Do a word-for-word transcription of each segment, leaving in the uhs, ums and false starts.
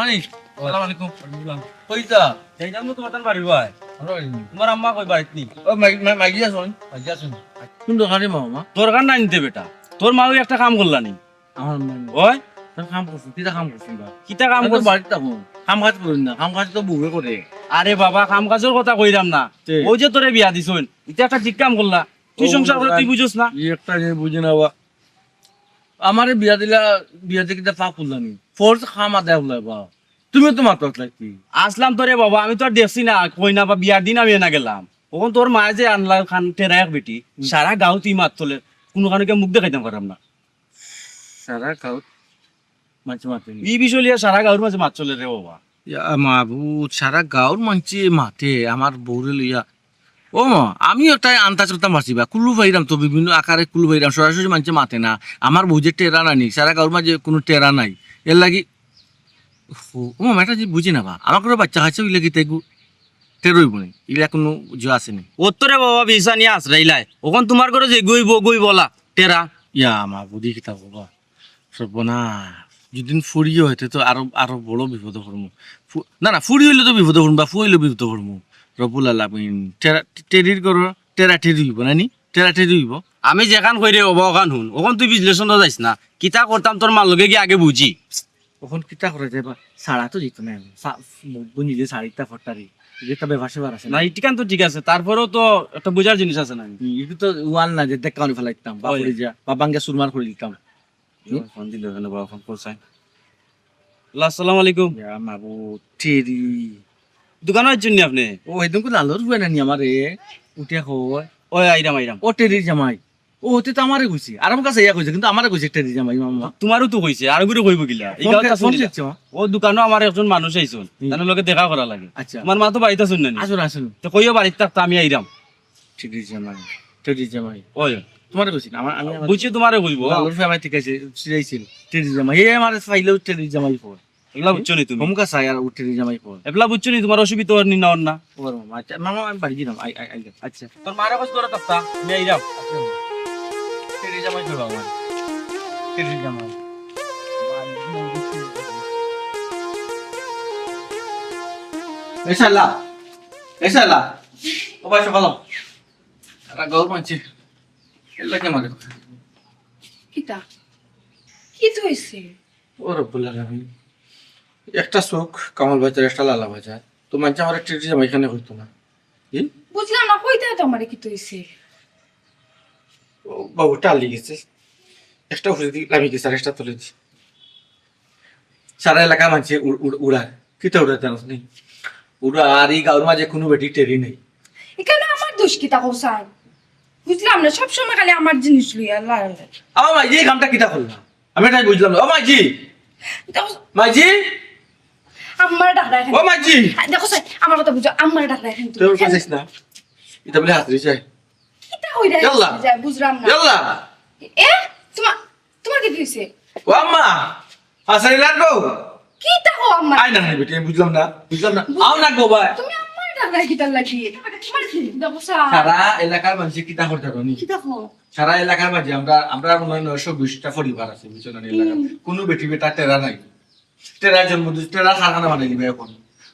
এই, আসসালামু আলাইকুম। কই যা? যাইতাম তো তোমার তান বাড়ির ভাই। ভালো হয়নি। তোমার আম্মা কই বাড়িত নি? ও, মাই-, মাই-, মাইজি আছইন? মাইজি আছইন। কোন দরকারে মামা? দরকার নাই নিতে বেটা। তোর মাও একটা কাম করলা নি? আমার মা ওই? তার কাম করছে, কিতা কাম করছে বা? কিতা কাম আমি তো করছে? বাড়িত থাকো। কাম কাজ করইন না, কাম কাজ তো বউয়ে করে। আরে বাবা, কাম কাজর কথা কইরাম না। তে? ওই যে তোরে বিয়া দিছইন, ইটা একটা ঠিক কাম করলা। তুই ও, সংসার করে তুই বুঝোস না? এই একটা জিনিস বুঝি না বা। আমারে বিয়া দিলা, বিয়া দিয়ে কিতা পাপ করলাম আমি? ফরজ কাম আদায় করলাই বা। তুমিও তো মাতো লাগতি। আসলাম তো রে বাবা, আমি তো আর দেখছি না, কইনা বা বিয়ার দিন আমি এনা গেলাম। অখন তোর মায়ে যে আনলা খান টেরা এক বেটি, হুম। সারা গাঁও তুই মাত চলে, কোনো কারণে কেউ মুখ দেখাইতাম পারলাম না। সারা গাঁও মানষে মাতে নি। এই বিষয় লইয়া সারা গাঁওর মাঝে মাত চলে রে বাবা। ইয়া মাবুদ, সারা গাঁওর মানষে মাতে আমার বউরে লইয়া। ও মা, আমি ওটাই আন্দাজ করতাম পারছি বা, কুলু পাইরাম তো বিভিন্ন আকারে কুলু পাইরাম, সরাসরি মানষে মাতে না। আমার বউ যে টেরা নানি, সারা গাঁওর মাঝে কোনো টেরা নাই। এর লাগি, ও, ও মা, এটা যে বুঝি না বা, আমার ঘরে বাচ্চা কাচ্চা অইলে কি তাই গু-, টের অইবো নি? ইলা কোনো জো আছে নি? ও তো রে বাবা, বিছানি আছড়াইলায়। অখন তোমার ঘরে যে গইবো, গইবো লা, টেরা। ইয়া মা, বুঝি কিতা বাবা। সর্বনাশ। যুদি ফুড়ি অয়, তে তো আরো, আরো বড় বিপদো পড়মু। ফু-, না, না, ফুড়ি অইলে তো বিপদো পড়মু, বা ফুয়া অইলে বিপদো পড়মু। রব্বুল আলামিন, টেরা-, টেরির ঘরো টেরা টেরি অইবো, না নি? টেরা টেরি অইবো। আমি যেখান কই রে, ওবা ওখান হুন। অখন তুই বিশ্লেষণ তো যাইস না। কিতা করতাম তোর মার লগে গিয়া আগে বুঝি। অখন কিতা করা যায় বা? সারা তো দিতো না। সা-, বউ নিজে সারিতা ফট্টারি। যেটা ব্যবহার সেবার আছে না, না। ইটিকান তো ঠিক আছে, তারপরেও তো একটা বুঝার জিনিস আছে না? হুম, ইটা তো ওয়াল না যে দেখা উনি ফেলাইতাম, বা ওই। পড়ে যা, বা বাঙ্গা সুরমার করে দিতাম। হুম? ফোন দিল কেন বা, ফোন করছে। হ্যালো, আসসালামু আলাইকুম। ইয়া মাবুদ, টেরি। দোকানো আইছইন নি আপনে? ও, এদিন কো লালর বুয়া নানি আমারে, উঠিয়া কয়। ওই, আইরাম, আইরাম। ও, টেরির জামাই। ও, তে তো আমারে কইছে। আর আমার কাছে ইয়া কইছে, কিন্তু আমারে কইছে টেরির জামাই, মামা। তোমারও তো কইছে, আর গুরে কইবো কিলা? এই ফোন গাঁও কে-, তো ফোন শুনিলা। দিচ্ছে, মা। ও, দোকানো আমার একজন মানুষ আইছইন, হুম। তার লগে দেখা করা লাগে। আচ্ছা। তোমার মা তো বাড়িত আছইন না নি? আছইন, আছইন। তো কইও বাড়িত থাকতা, আমি আইরাম। টেরির জামাই, টেরির জামাই। ওই। তোমারে কইছি না, আমার, আমি আমার বুঝছি তোমারে কইবো। লালর ফুয়া আমার ঠিক আছে, সিরাইছিল। টেরির জামাই। হে আমার ফাইলেও টেরির জামাই কয়। এবলা বুঝছো নি তুমি? হমকা চাই আর ও টেরির জামাই কয়। এবলা বুঝছো নি তোমার অসুবিধা অর নি না অর না? ও মামা, আচ্ছা, মামা, আমি বাড়ি গেলাম। I, I, I, I. আচ্ছা। তোর মারে কইছ তোরা তক্তা, আমি আইরাম। টেরির জামাই কয় বাবা। টেরির জামাই। এই শালা, এই শালা। ও ভাই, সকাল। একটা গল্প আছে। এর লাগে আমার কথা। কিতা? কিতা অইছে? ও রব্বুল আলামিন। একটা চউখ কামাল বাজার, একটা লালা বাজার। তো মানষে আমার টেরির জামাই কেনে কইতো না। ই? বুঝলাম না, কইতে তো আমারে কিতা অইছে? ও বাবু, টালি গেছে। একটা উপরে দি লামি গেছে, আর একটা তলে দি। সারা এলাকার মানষে উড়-, উড়-, উড়ার। কিতা উড়ার জানোস নি? উড়ার, ই গাঁওর মাঝে কুনু বেটি টেরি নাই। ইখানো আমার দোষ কিতা কও চাইন? বুঝলাম না, সব সময় খালি আমার জিনিস লইয়া লড়াই। আমার মাইজি এই কামটা কিতা করলা? আমি এটাই বুঝলাম না। ও মাইজি! দেখো, মাইজি! আম্মারে ডাক দেয়। ও মাইজি! দেখো চাইন, আমার কথা বুঝো, আম্মারে ডাক দেয়। তুই ওর কাছে যাস না। এটা বলে হাত দিছে। কিতা কইরা ইয়াল্লা। যায়, বুঝলাম না। ইয়াল্লা। এ? তোমার, তোমার কিতা অইছে? ও আম্মা, আসারি লাগবো। কিতা কও আম্মা? আই না, না, বেটি, আমি বুঝলাম না, বুঝলাম না। বুঝ-, আও না গো ভাই। তুমি আম্মারে ডাক দেয় কিতার লাগি? তোমার কি? দেখো সা- সারা এলাকার মানষে কিতা করতা জানো নি? কিতা কও? সারা এলাকার মাঝে আমরা, আমরা মনে হয় নয়শো বিশটা পরিবার আছে, বুঝছো না নি, এলাকার। হুম। কুনু বেটি বেটা টেরা নাই। টেরা জন্ম দিস, টেরা কারখানা বানাই দিবা এখন।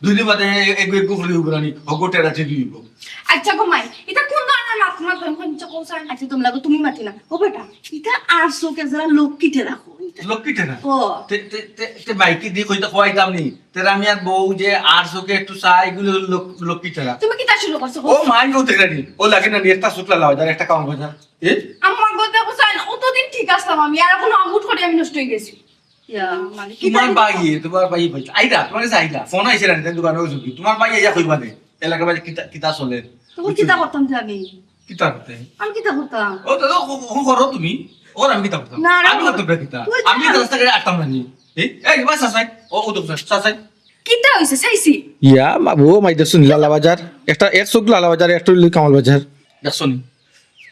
দুই দিন বাদে এ-, এগু এগু ফুলি হইব না নি, হগু টেরা টেরি হইব। আচ্ছা গো মাই, ইটা কোন ধরনের মাত মাত কোন কোন চকো সান? আচ্ছা তোমরা গো তুমি মাতি না। ও বেটা, ইটা আর চউখে যারা লক্ষ্মী টেরা কো ইটা। লক্ষ্মী টেরা? ও। তে, তে, তে, তে মাইকি দি কইতা কইতাম নি। টেরা মিয়ার বউ যে আর চউখে একটু চায়, এগুলো লক-, লক্ষ্মী টেরা। তুমি কিতা শুরু করছো? ও মাই গো টেরা নি। ও লাগে না নি, একটা চউখ লালা বাজার, একটা কামাল বাজার। এ? আমার গো দেখো সান, অতদিন ঠিক আসলাম আমি, আর এখন আঙ্গুট করে আমি নষ্ট হয়ে গেছি। ইয়া, মানে, তোমার কিতা ভাই, তোমার ভাই ভাই, আইরা, তোমার কাছে আইরা। ফোন আইছে না, তাই দোকানে ওই ঝুঁকি। তোমার ভাই আইয়া কইবা দে, এলাকার মাঝে কিতা, কিতা চলে? তখন কিতা করতাম যে আমি? কিতা করতে? আমি কিতা করতাম? ও, তো, তো, ও, ও করো তুমি। ওর আমি কিতা করতাম? না, না, আমি না। করতাম না কিতা? তুই আমি যা। তো রাস্তা ঘাটে আটতাম না নি। এই, এই, বাস, আসাই। ও, ও তো, আসাই। কিতা হইছে? চাইছি। ইয়া, মা, ও, মাই দেখছো নি লালা বাজার? একটা, এক চউখ লালা বাজার, একটা হইলো কামাল বাজার। দেখছো নি?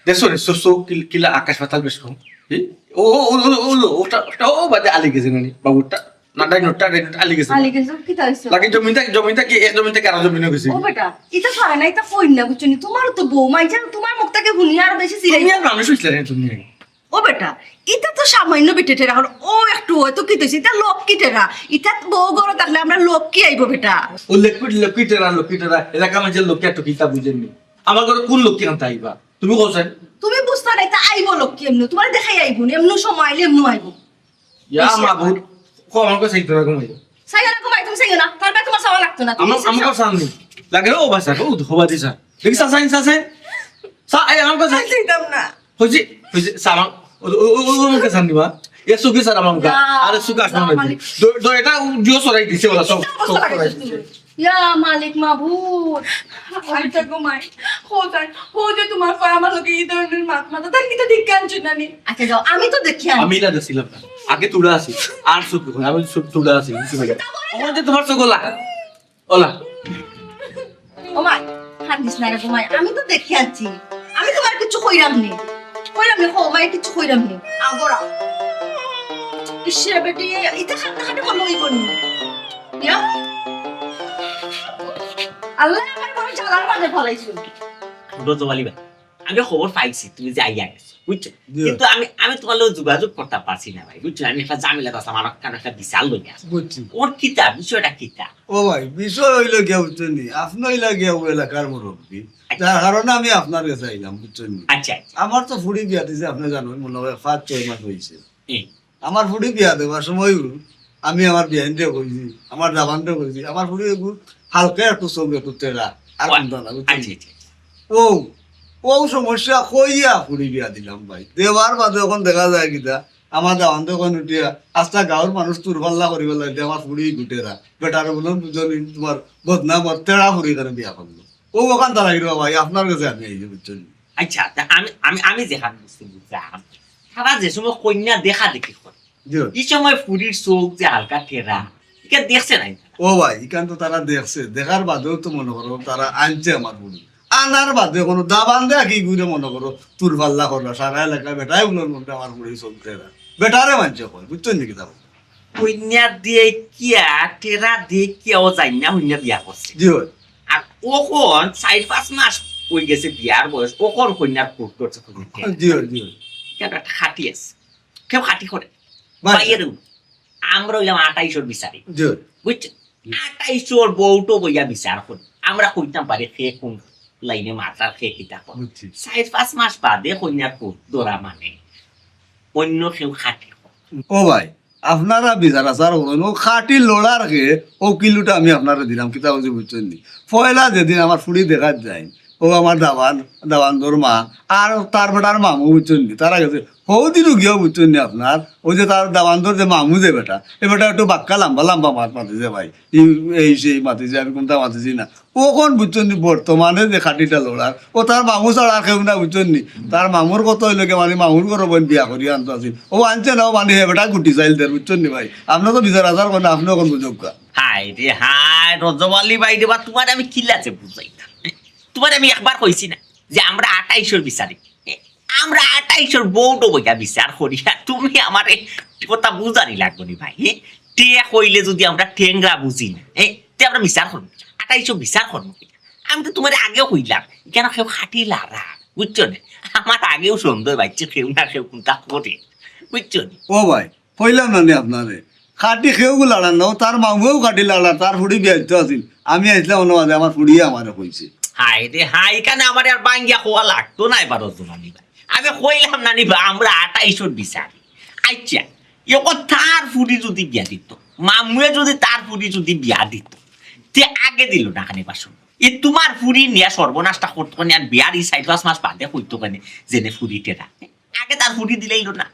দেখছো রে, সো, সো, কিল-, কিলা আকাশ পাতাল বেশ কম। এ? ও, ও, ও, ও, ও, ওটা, ওটা, ও বাদে আলি গেছে নানি, বাবুটা। না, ডাইনোটা, ডাইনোটা আলি গেছে। আলি গেছে, কিতা হইছে? লাগে জমিনটা, জমিনটা কি, এক জমিন থেকে আরো জমিন হয়ে গেছে। ও বেটা, ইটা পারে না, ইটা কইন না, বুঝছো নি? তোমারও তো বউ, মাইনষে তোমার মুখ থেকে হুনি আরো বেশি চিরাই। তুমি আর মানুষ হইছিলে না তুমি। ও বেটা, ইতা তো সামান্য বেটি টেরা, অখন অউ একটু অয় তো কিতা অইছে, ইতা লক্ষ্মী টেরা। ইতা বউ ঘরো থাকলে আমরার লক্ষ্মী আইবো বেটা। ও লক্ষ্মী, লক্ষ্মী টেরা, লক্ষ্মী টেরা, এলাকার মানষর লক্ষ্মী আর তো কিতা বুঝেননি। আমার ঘরো কুন লক্ষ্মী আনতা আইবা? তুমি কও চাইন। তুমি বুঝতা না, ইতা আইবো লক্ষ্মী এমনে, তুমারে দেখাই আইবো নি, এমনে সময় আইলে এমনে আইবো। ইয়া মাবুদ, কও আমার কাছে আইতো না, ঘুমাই। চাইও না ঘুমাই, তুমি চাইও না, তার বাদে তুমার চাওয়া লাগতো না, তুমি আমার, আমার কাছে আননি। লাগে ও বাসা, ও ধোবা দিছা। দেখি চাচা আইন, চাচা আইন। চা, এই আমার কাছে। আমি চাইতাম না। হইছে, হইছে, চা আমার, ও, ও, ও, ও, আমার কাছে আননি বা। এ সুখে স্যার আমার মুখে। ইয়া, আর সুখে আসলাম ইয়া না। মালিক। দ-, দ-, এটা জিও সরাই দিছে ওরা সব, ইয়া সব অবস্থা সরাই লাগাইছো দিছে। তুমি। ইয়া মালিক মাবুদ। আমি তো ঘুমাই। হো যাই, হো যে তুমার কয় আমার লগে ই ধরনের মাত মাতা, তার কিতা দিক কাঞ্চন নানি? আচ্ছা যাও, আমি তো দেখি আনি। আমি না দেখছিলাম না। আগে তুলা আছি। আর সুখ কখন? আমি সুখ তুলা আছি। কিছু নাই। ওখানে যে তুমার চোখ ওলা। ওলা। ও মাই, কান্দিস না রে গো মাই। আমি তো দেখি আনছি। আমি তুমার কিচ্ছু কইরাম নি। কইরাম নি, হো মাই, কিচ্ছু কইরাম নি। আগরা। ইসে বেটি, ইতা খাটতে খাটতে বলো ওই বনি। ইয়া? আল্লাহ আমার বড় জ্বালার মাঝে ফলাইছো। ছোট জবালি ভাই, আমি খবর পাইছি তুমি যে আইয়া গেছো, বুঝছো? জি। কিন্তু আমি, আমি তুমার লগে যোগাযোগ করতাম পারছি না ভাই, বুঝছো? আমি একটা ঝামেলাত আছি, আমার কেন একটা বিচার লইয়া আছে। বুঝছি। ওর কিতা, বিষয়টা কিতা? ও ভাই, বিষয় অইলো গিয়া, বুঝছইন নি? আপনে অইলা গিয়া ও এলাকার মুরব্বি, যার কারণে আমি আপনার গেছে আইলাম, বুঝছইন নি? আচ্ছা, আচ্ছা। আমার তো ফুড়ি বিয়া দিছে, আপনে জানইন, মনে অয় পাঁচ ছয় মাস অইছে। হুম। আমার ফুড়ি বিয়া দেবার সময় আমি আমার বিয়াইনরে কইছি, আমার দামান্দরে কইছি, আমার ফুড়ি এগু হালকা একটু চোখ একটু টেরা, আর ও, কুন্তা না, বুঝছইন? আচ্ছা, আচ্ছা। ও, ও সমস্যা কইয়া ফুড়ি বিয়া দিলাম ভাই। দেবার বাদে অখন দেখা যায় কিতা, আমার দামান্দে কইন উঠিয়া, আস্তা গাঁওর মানুষ তুরফাল্লা করি ফালাইছে, আমার ফুড়ি এগু টেরা। বেটারে বুলে, বুঝছইন নি, তুমার বদনাম অর, টেরা ফুড়ি করে বিয়া করলো। ও অখান তারা কিরে ভাই, আপনার গেছে আমি আইছি, বুঝছইন নি? আচ্ছা, তা আমি, আমি, আমি যেখান বুঝছি বুঝলাম, তারা যে সময় কইন্যা দেখা দেখি করে, জি। ই সময় ফুড়ির চোখ যে হালকা টেরা, ইখান দেখছে না? ও ভাই, ইখান তো তারা দেখছে, দেখার বাদেও তো মনে করো তারা আনছে আমার ফুড়ি। আনার বাদে কুনু দামান্দে কি ঘুরে মনে করো, তুরফাল্লা করলা, সারা এলাকা বেটায় বুলে মনটা আমার ফুড়ির চোখ টেরা। বেটারে মানষে কয়, বুঝছইন নি কিতা? কইন্যা দেখিয়া, টেরা দেখিয়া ও জাইন্যা হুইন্যা বিয়া করছে। জি অয়। আর অখন চাইর পাঁচ মাস অই গেছে বিয়ার বয়স, অখন কইন্যার court করছে, কইন্যা টেরা। জি অয়, জি অয়। কেন একটা খাটি আছে, কেউ খাটি করে? ভাই। ভাইয়ের আমরা অইলাম আটাইশর বিচারি। জি। বুঝছো? আটাইশর বউটো বইয়া বিচার করি। আমরা কইতাম পারি কে কুন লাইনে মাতার, কে কিতা করে। বুঝছি। চাইর পাঁচ মাস বাদে কইন্যার court ধরা মানে অইন্য কেউ খাটি করে। ও ভাই, আপনারা বিচার আচার করইন, ও খাটি লড়ার কে, ও কিলুটা আমি আপনারে দিলাম, কিতা কইছি বুঝছইন নি? পয়লা যেদিন আমার ফুড়ি দেখাত যাইন, ও আমার দামান, দামান্দর মা, আর তার বেটার মামু বুঝছইন নি, তারা গেছে, হউ দিনও গিয়াও বুঝছইন নি আপনার, ওই যে তার দামান্দর যে মামু যে বেটা, এ বেটা একটু বাক্কা লাম্বা লাম্বা মাত মাতিছে ভাই, ই-, এই সেই মাতিছে, আমি কুন্তা মাতিছি না। অখন বুঝছইন নি, বর্তমানে যে খাটিটা লড়ার, ও তার মামু ছাড়া আর কেউ না, বুঝছইন নি? তার মামুর কথা অইলো গিয়া, মানে, মামুর ঘরর বইন বিয়া করি আনতো আছিল। ও আনছে না, ও মানে, হে বেটা গুটি চাইল দের, বুঝছইন নি ভাই? আপনে তো বিচার আচার করইন, আপনে অখন বুঝউক্কা। হায় রে হায়, রজব আলী ভাই রে বা, তুমারে আমি কিলা যে বুঝাইতাম? তুমারে আমি একবার কইছি না যে আমরা আটাইশর বিচারি? আমরা আটাইশর বউটো বইয়া বিচার করি, আর তুমি আমারে কথা বুঝানি লাগবো নি ভাই? হে? টেয়া কইলে যদি আমরা টেংরা বুঝি না, হে? তে আমরা বিচার করমু? আটাইশো বিচার করমু? আমি তো তুমারে আগেও কইলাম, ইখান কেউ খাটি লড়ার, বুঝছো নি? আমার আগেও সন্দেহ বাইছে, কেউ না কেউ কুন্তা করে, বুঝছো নি? ও ভাই, কইলাম না নি আপনারে, খাটি কেউ লাড়ার না, ও তার মামুয়েও খাটি লাড়ার, তার ফুড়ি বিয়াইতো আছিল। আমি আইছলাম অনো মাঝে, আমার ফুড়িয়ে আমারে কইছে। হায় রে হায়, ইখান আমারে আর ভাঙ্গিয়া কওয়া লাগতো না এবার, রজব আলী ভাই। আমি কইলাম না নি বা, আমরা আটাইশর বিচারি। আচ্ছা, অখন তার ফুড়ি যদি বিয়া দিত, মামুয়ে যদি তার ফুড়ি যদি বিয়া দিত, তে আগে দিল না কেনে বাসন? ই তুমার ফুড়ি নিয়া সর্বনাশটা করতো কেনে, আর বিয়ার ই চাইর পাঁচ মাস বাদে কইতো কেনে, যেনে ফুড়ি টেরা। আগে তার ফুড়ি দিলাইলো না।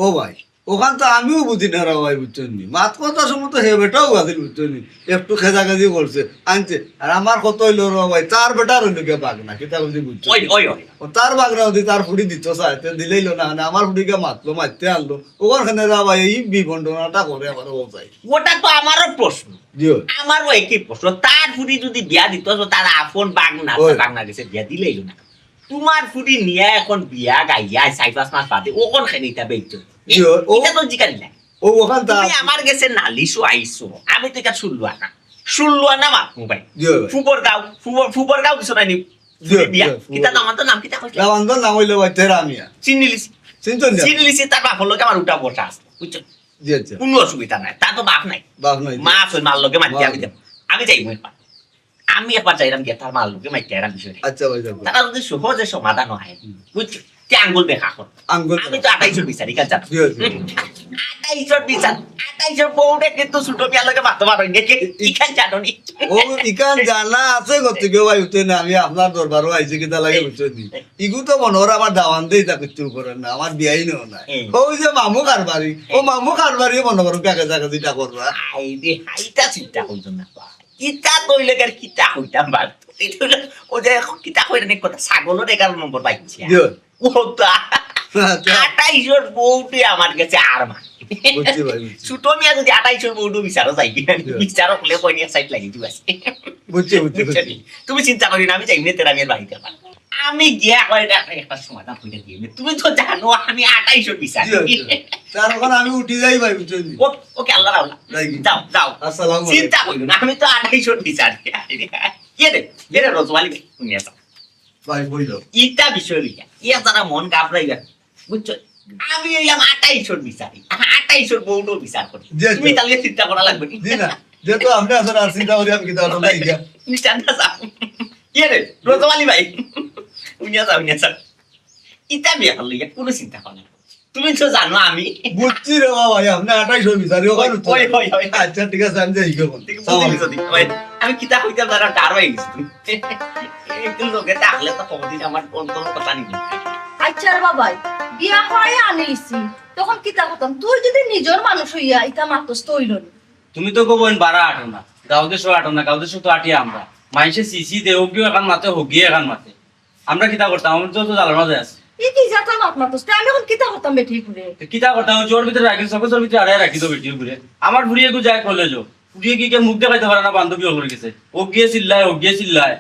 ও ভাই, অখান তো আমিও বুঝি না রে ভাই, বুঝছইন নি? মাত কথা সময় তো হে বেটাও আছিল, বুঝছইন নি? একটু খেজাখেজি করছে, আনছে। আর আমার কথা অইলো রে ভাই, তার বেটার অইলো গিয়া বাগনা, কিতা কইছি বুঝছো? ওই, ওই, ওই। ও তার বাগনা যদি তার ফুড়ি দিত চায়, তে দিলাইলো না, মানে আমার ফুড়ি গিয়া মাতলো, মাততে আনলো। অখান কেনে রে ভাই, ই বিভণ্ডনাটা করে আবার ও চাই। ওটা তো আমারও প্রশ্ন। জি অয়। আমারও একই প্রশ্ন। তার ফুড়ি যদি বিয়া দিত, তো তার আপন বাগনা, ওই। বাগনা গেছে বিয়া দিলাইলো না। তুমার ফুড়ি নিয়া অখন বিয়া গাইয়া চাইর পাঁচ মাস বাদে, অখন কেনে ইতা বেইজ্জত? জি অয়, ও ইতা তো জিকালি না। ও অখান তা তুমি আমার গেছে নালিশো আইছো, আমি তো ইটা শুনলু না। শুনলু না মাত মোবাইল। জি অয় ভাই। ফুবর গাঁও, ফুবর, ফুবর গাঁও দিছো না নি? জি অয়, বিয়া। জি অয়, ফুবর কিতা গাঁও। দামান্দর নাম কিতা কইলা? দামান্দর নাম অইলো ভাই তেরা মিয়া। চিনিলিস? চিনছইন না? চিনলিছি, তার বাপর লগে আমার উঠা বসা আছে, বুঝছো? জি, আচ্ছা। কোনো অসুবিধা নাই, তার তো বাপ নাই। বাপ নাই। মা আছে, মার লগে মাতি মা আমি যাবো। আমি যাইমু একবার। আমি একবার যাইরাম গিয়া তার মার লগে মাতি আইরাম বিষয়টা। আচ্ছা ভাই, যাবো। তারা যদি সহজে সমাধান হয়, বুঝছো? তে আঙ্গুল দেখা কর। আঙ্গুল আমি তো আটাইশর বিচার, ইখান জানো। জি, জি। আটাইশর বিচার, আটাইশর বউটা কিন্তু ছোট মিয়ার লগে মাতো মারো, ইখান জানো নি? ও, ইখান জানা আছে গতিকে ভাই, বুঝছইন না, আমি আপনার দরবারও আইছি, কিতা লাগে বুঝছইন নি? ইগু তো মনে হয় আমার দাওয়ান দেই, তা কিচ্ছু করে না, আমার বিয়াই নেও না। হুম। ওই যে মামু কারবারি, ও মামু কারবারি মনে করো কাকে জায়গা যেটা করবা। আই রে, ইটা চিন্তা করছো না বা। ইটা কইলে কার কিতা কইতাম বা। এটা হলো, ও যে এখন কিতা কইলে নি কথা, ছাগলর এগারো নম্বর বাইচ্চা। জি। ওটা। আচ্ছা। আটাইশর বউটি আমার গেছে আর মা। বুঝছি ভাই, বুঝছি। ছোট মিয়া যদি আটাইশর বউটি বিচারও যাই, বিচারও হলে কই নিয়ে সাইড লাগি দিবা। বুঝছি, বুঝছি, বুঝছি। তুমি চিন্তা করি না, আমি যাই না তেরা মিয়ার বাড়িতে। আমি গিয়া কয় এটা একটা, একটা সমাধান করে দিয়ে। তুমি তো জানো আমি আটাইশর বিচার। জি, জি। তার ওখানে আমি উঠি যাই ভাই, বুঝছইন নি? ও-, ওকে, আল্লাহ রাখলা। যাই কি? যাও, যাও। আসসালামু আলাইকুম। চিন্তা করিও না, আমি তো আটাইশর বিচার। ইয়ে রে, ইয়ে রে, রজওয়ালি, তুমি আসো। ভাই, বইল। ইটা বিষয় লইয়া, ইয়া তারা মন ঘাবড়াইবা, বুঝছো? আমি অইলাম আটাইশর বিচারি, আটাইশর বউটাও বিচার করি। জি, জি। তুমি তাহলে চিন্তা করা লাগবে নি। জি না, যেহেতু আপনি আছেন, আর চিন্তা করি আমি কিতা অত নাই গিয়া। নিশানটা যাও। ইয়ে রে, রজওয়ালি ভাই, উনিয়া যাও, উনিয়া যাও। ইটা বিয়া করলে গিয়া কোনো চিন্তা করো না। তুমি তো জানো আমি। বুঝছি রে বাবা, আপনি আটাইশর বিচারি, ওখানে উঠতে ওই, ওই, ওই। আচ্ছা, ঠিক আছে, আমি যাই গিয়া বল। ঠিক বুঝলি, বুঝলি। ওই, আমি কিতা কইতাম, তারা ডার হয়ে গেছি। একটু লোকে থাকলে তো কোনোদিন আমার অন্তর কথা নেই। আচ্ছা রে বাবাই, বিয়া করাই আনিলিছি, তখন কিতা করতাম? তুই যদি নিজর মানুষ হইয়া ইতা মাতস তো হইল নি। তুমি তো গো বইন বারা আটো না, গাঁও দেশও আটো না, গাঁও দেশও তো আটি আমরা। মাইনষে সিসি দে, ওগিও এখান মাতে, হগিয়ে এখান মাতে। আমরা কিতা করতাম? আমি তো, তো জ্বালার মাঝে আছি। ই কি জাতর মাত মাতস? তে আমি এখন কিতা করতাম বেটি করে? তো কিতা করতাম? ওই জোর ভিতরে রাখি, সব জোর ভিতরে আড়াই রাখি তো বেটি করে। আমার ফুড়িয়ে গু যায় কলেজও। ফুড়িয়ে কি কে মুখ দেখাইতে পারে না, বান্ধবী হকলর গেছে। ও গিয়ে চিল্লায়, ও গিয়ে চিল্লায়।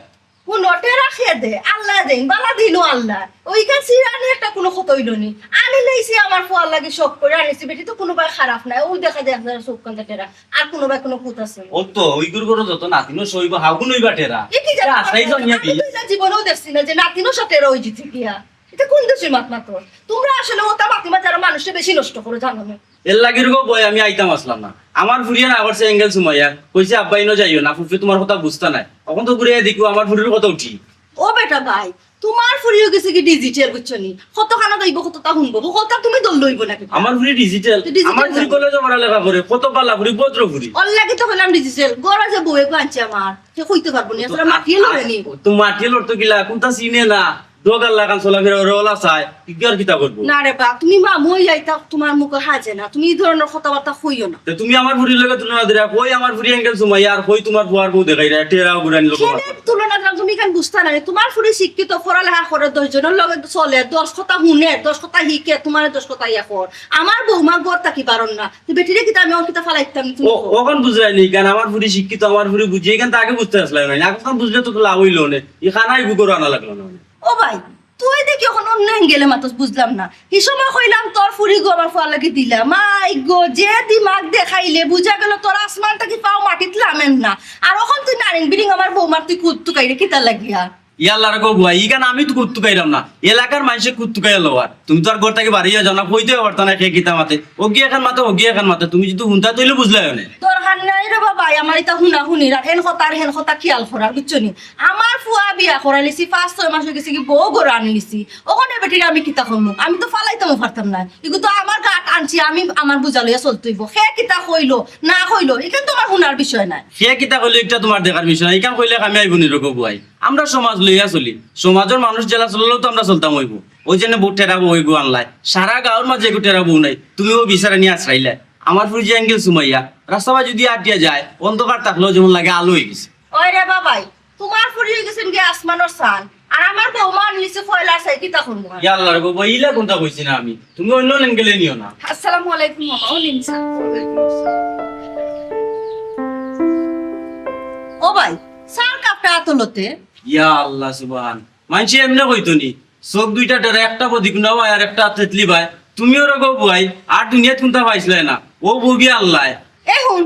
হুনো, টেরা খেয়ে দে, আল্লাহ দেন, বালা দিনও আল্লাহ। ওইখান সিরানি একটা কোনো ক্ষত হইল নি। আনি লইছি আমার ফুয়ার লাগি শখ করে আনিছি, বেটি তো কোনো বায় খারাপ নাই। ওই দেখা যায় আপনারা চোখ কান্দা টেরা, আর কোনো বায় কোনো খুঁত আছে নি। ও তো, ওই গুরু গুরু যত নাতিনও সইব, হাগুন হইবা টেরা। এ কি জানো? আশাই জন্মিয়া আমি তো এটা জীবনেও দেখছি না যে নাতিনও সাথে এরা ওই জিতে গিয়া। এটা কোন দেশে মাত মাতো? তোমরা আসলে ওটা মাতি মাতি আরো মানুষকে বেশি নষ্ট করো, জানো না? এর লাগি রুগো বই আমি আইতাম আসলাম না। আমার ফুড়িয়ে না আবার সে অ্যাঙ্গেল সুমাইয়া কইছে, "আব্বা, ইনো যাইও না, ফুফি তোমার কথা বুঝতা নাই।" এখন তো ঘুরে দেখো আমার ফুড়ির কথা উঠি। ও বেটা ভাই, তোমার ফুড়ি হয়ে গেছে কি ডিজিটাল, বুঝছো নি? কত খানা যাইব, কতটা শুনবো, কতটা তুমি দল লইব নাকি? আমার ফুড়ি ডিজিটাল, তো ডিজিটাল আমার ফুড়ি জানো। কলেজে পড়ালেখা করে, কত পাল্লা ফুড়ি, ভদ্র ফুড়ি। ওর লাগি তো কইলাম ডিজিটাল, গড়া যে বউয়ে আনছে আমার, সে কইতে পারবো নি, আসলে মাতিয়ে লড়ে নি। তো মাটিয়ে লড়তো কিলা, কোনটা চিনে না, ডোকার লাগান চলাফেরা ওরে ওলা চায়, কি আর কিতা করবো? না রে বা, তুমি মামু হইয়া ইতা তোমার মুখে হাজে না, তুমি এই ধরনের কথাবার্তা কইও না। তে তুমি আমার ফুড়ির লগে তুলনা দিরা, কই আমার ফুড়ি অ্যাঙ্গেল সুমাইয়া আর কই তোমার ফুয়ার বউ দেখাইরা, টেরাও গুরানি লোক। কেনে তুলনা দিলাম? তুমি কেন বুঝতা না? তোমার ফুড়ি শিক্ষিত, পড়ালেখা করে, দশ জনের লগে চলে, দশ কথা শুনে, দশ কথা শিখে, তোমার দশ কথা ইয়া কর। আমার বৌমা ঘর থাকি পারন না, তুই বেটিরে কিতা আমি ওর কিতা ফালাইতাম নি? তুমি ও, কও। ওখান বুঝরাই নি, কারণ আমার ফুড়ি শিক্ষিত, আমার ফুড়ি বুঝিয়ে, এখান তো আগে বুঝতে আসলাই না, এখন বুঝলে তো লাভ হইলো না, এখানে আইবু করো আনা লাগলো না। ও ভাই, তুই দেখি এখন অন্য অ্যাঙ্গেলে মাতস, বুঝলাম না। এই সময় কইলাম তোর ফুড়ি গো আমার ফুয়ার লাগি দিলা, মাই গো, যে দিমাগ দেখাইলে, বুঝা গেল তোর আসমান থাকি পাও মাটিত লামেন না। আর এখন তুই নারিং বিরিং আমার বৌমার তুই কুত্তু কাইরে কিতা লাগিয়া? ইয়াল্লার গো বুয়া, ইখান আমি তো কুত্তু কাইলাম না, এলাকার মানুষে কুত্তু কাইয়া লওয়ার। তুমি তো আর ঘর থাকি বাড়ি যাও না, কইতে পারতা না কে কিতা মাতে, ও গিয়ে এখান মাতে, ও গিয়ে এখান মাতে, তুমি যদি হুনতা তইলে বুঝলাই অনে। দরকার নাই রে বাবা, আমার এটা হুনা হুনির আর হেন কথা আর হেন কথা খেয়াল করার, বুঝছো নি? আমার ফুয়া বিয়া করাইলিছি, পাঁচ ছয় মাস হয়ে গেছে কি বউ ঘরে আনিলিছি, ওখানে বেটিরে আমি কিতা করমু? আমি তো ফালাইতামও পারতাম না। এগু তো আমার গাত আনছি, আমি আমার বুঝা লইয়া চলতে হইব। হে কিতা কইলো না কইলো, এখান তো আমার হুনার বিষয় নাই। কে কিতা কইলে এটা তোমার দেখার বিষয় না, ইখান কইলে আমি আইব নি রকম বুয়াই। আমরা সমাজ লইয়া চলি, সমাজের মানুষ যেলা চললেও তো আমরা চলতাম হইব। ওই জন্য বউ টেরা বউ হইব আনলাই, সারা গাঁওর মাঝে একটু টেরা বউ নাই, তুমি ও বিচারে নিয়ে আশ্রাইলাই। আমার ফুড়ি যে অ্যাঙ্গেল সুমাইয়া, রাস্তাবায় যদি আটিয়া যায়, অন্ধকার থাকলেও যেমন লাগে আলো হয়ে গেছে। ওই রে বাবাই, তোমার ফুড়ি হয়ে গেছেন গিয়ে আসমানর চান, আর আমার বৌমা আনলিছে ফয়লা চাই, কিতা করবো আর? ইয়াল্লার গো বুয়া, ইলা কোনটা কইছি না আমি, তুমি অন্য অ্যাঙ্গেলে নিও না। আসসালামু আলাইকুম মামা। ওয়ালাইকুম আসসালাম। ও ভাই, স্যার কাপটা আতলতে। ইয়া আল্লাহ সুবহান, মানষে এমনে কইতো নি, চোখ দুইটা টেরা, একটা বদিকুনা ভাই আর একটা তেতলি ভাই। তুমিও রকম বুয়াই, আর দুনিয়াত কোনটা পাইছিলে না, ও বগি আল্লাহ। এখন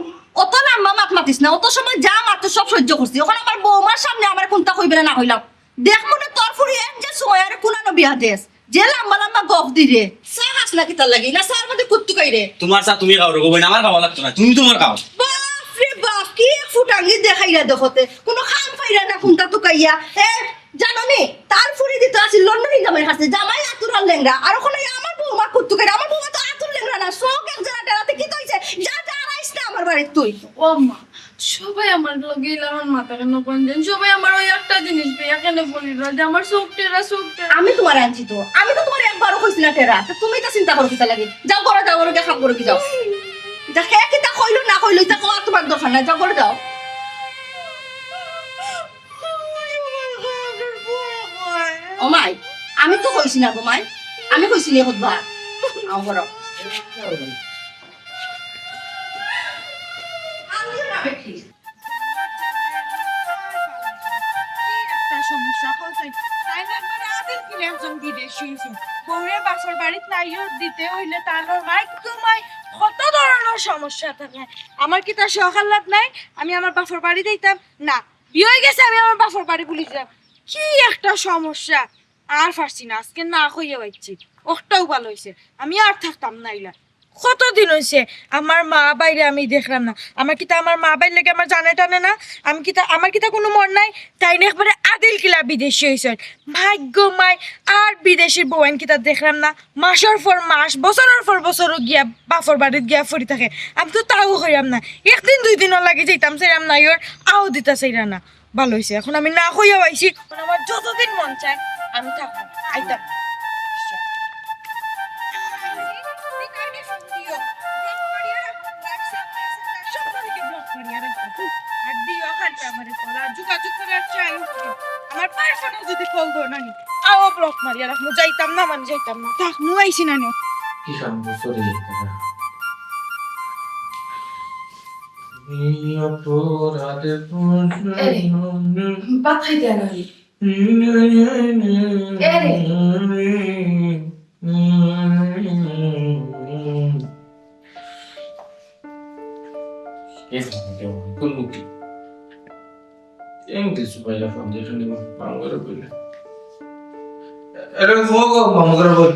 অত লম্বা মাত মাতিস না, অত সময় যা মাতো সব সহ্য করছি। এখন আমার বৌমার সামনে আমার কোনটা কইবে না, না কইলাম। দেখ মনে তোর ফুড়ি এম যে সময় আর কোনানো বিয়া দেস। যে লম্বা লম্বা গফ দিরে, চা খাস না কিতার লাগি? না চার মধ্যে কুত্তুকাই রে। তোমার চা তুমি খাও রে গো বইন, আমার খাওয়া লাগতো না, তুমি তোমার খাও। বাপ রে বাপ, কি এক ফুটাঙ্গি দেখাইরা দেখতে, কোনো কাম পাইরা না কুনটা তুকাইয়া। এ, জানো নি, তার ফুরি দিতে আছিল লন্ডনী জামাই খাসে, জামাই আতুর আর লেংড়া, আর ওখানে আমার বৌমা কুত্তুকাই রে, আমার বৌমা তো আতুর লেংড়া না, চোখ এক জায়গা টেরাতে কি তৈছে? যা, যা, আর আইস না আমার বাড়িত তুই। ও মা, সবাই আমার লগে ইলাখান মাথা কেনে কইন যেন? সবাই আমার ওই একটা জিনিস বিয়া কেনে বলি না যে আমার চোখ টেরা, চোখ টেরা। আমি তোমার আনছি তো, আমি তো তোমার একবারও কইছি না টেরা, তো তুমি তো চিন্তা করো কিতা লাগি? যাও ঘরো যাও, ঘরো গিয়া কাম করো কি যাও। যা, কে কিতা কইলো না কইলো, ইতা কওয়া তোমার দরকার নাই, যাও ঘরো যাও। ও মাই, আমি তো কইছি না গো মাই, আমি কইছি নি খুতবা। আও ঘরো। কি একটা সমস্যা, কও চাই। তাই না, একবারে আদিল কিলা একজন বিদেশি অইছে। বউরে বাপর বাড়িত নাইও দিতে অইলে তার ভাই তোমায় কত ধরনের সমস্যা থাকে। আমার কিতা শখ আহ্লাদ নাই, আমি আমার বাপর বাড়ি যাইতাম না। বিয়া অই গেছে, আমি আমার বাপর বাড়ি বুলি যাইতাম। কি একটা সমস্যা, আর পারছি না। আজকে না কইয়া বাইচ্ছি, অখটাউ ভালা অইছে, আমি আর থাকতাম না ইলা। কতদিন অইছে আমার মা বাইরে আমি দেখলাম না। আমার কিতা আমার মা বাইর লাগি আমার জানে টানে না? আমি কিতা, আমার কিতা কুনু মন নাই? তাইন একবারে আদিল কিলা বিদেশি অইছইন। মাই গো মাই, আর বিদেশির বউয়াইন কিতা দেখলাম না। মাসর পর মাস, বছরর পর বছরও গিয়া বাপর বাড়িত গিয়া পড়ি থাকে। আমি তো তাও কইরাম না, একদিন দুই দিনর লাগি যাইতাম চাইরাম না, ইওর আও দিতা চাইরা না। ভালা অইছে, এখন আমি না কইয়া আইছি, এখন আমার যতদিন মন চায় আমি থাকমু, আইতাম। আর দিও, আর আমারে কল, আর যোগাযোগ করার চাই। আমার পায়ে পড়ি যদি কল দেও না নি, আও ব্লক মারিয়া রাখমু, যাইতাম না মানে যাইতাম না, থাকমু, আইছি না নি। কি কাম করছো রে? এই অপরাধে এরে, ভাত খাইতে আনো নি। এরে। এ ফোন কেমন? কোন মুখে? এমন কিছু পাইলে ফোন দিয়ে শুনে মামু করে বললে। আরে, ও গো, মামু করে বল।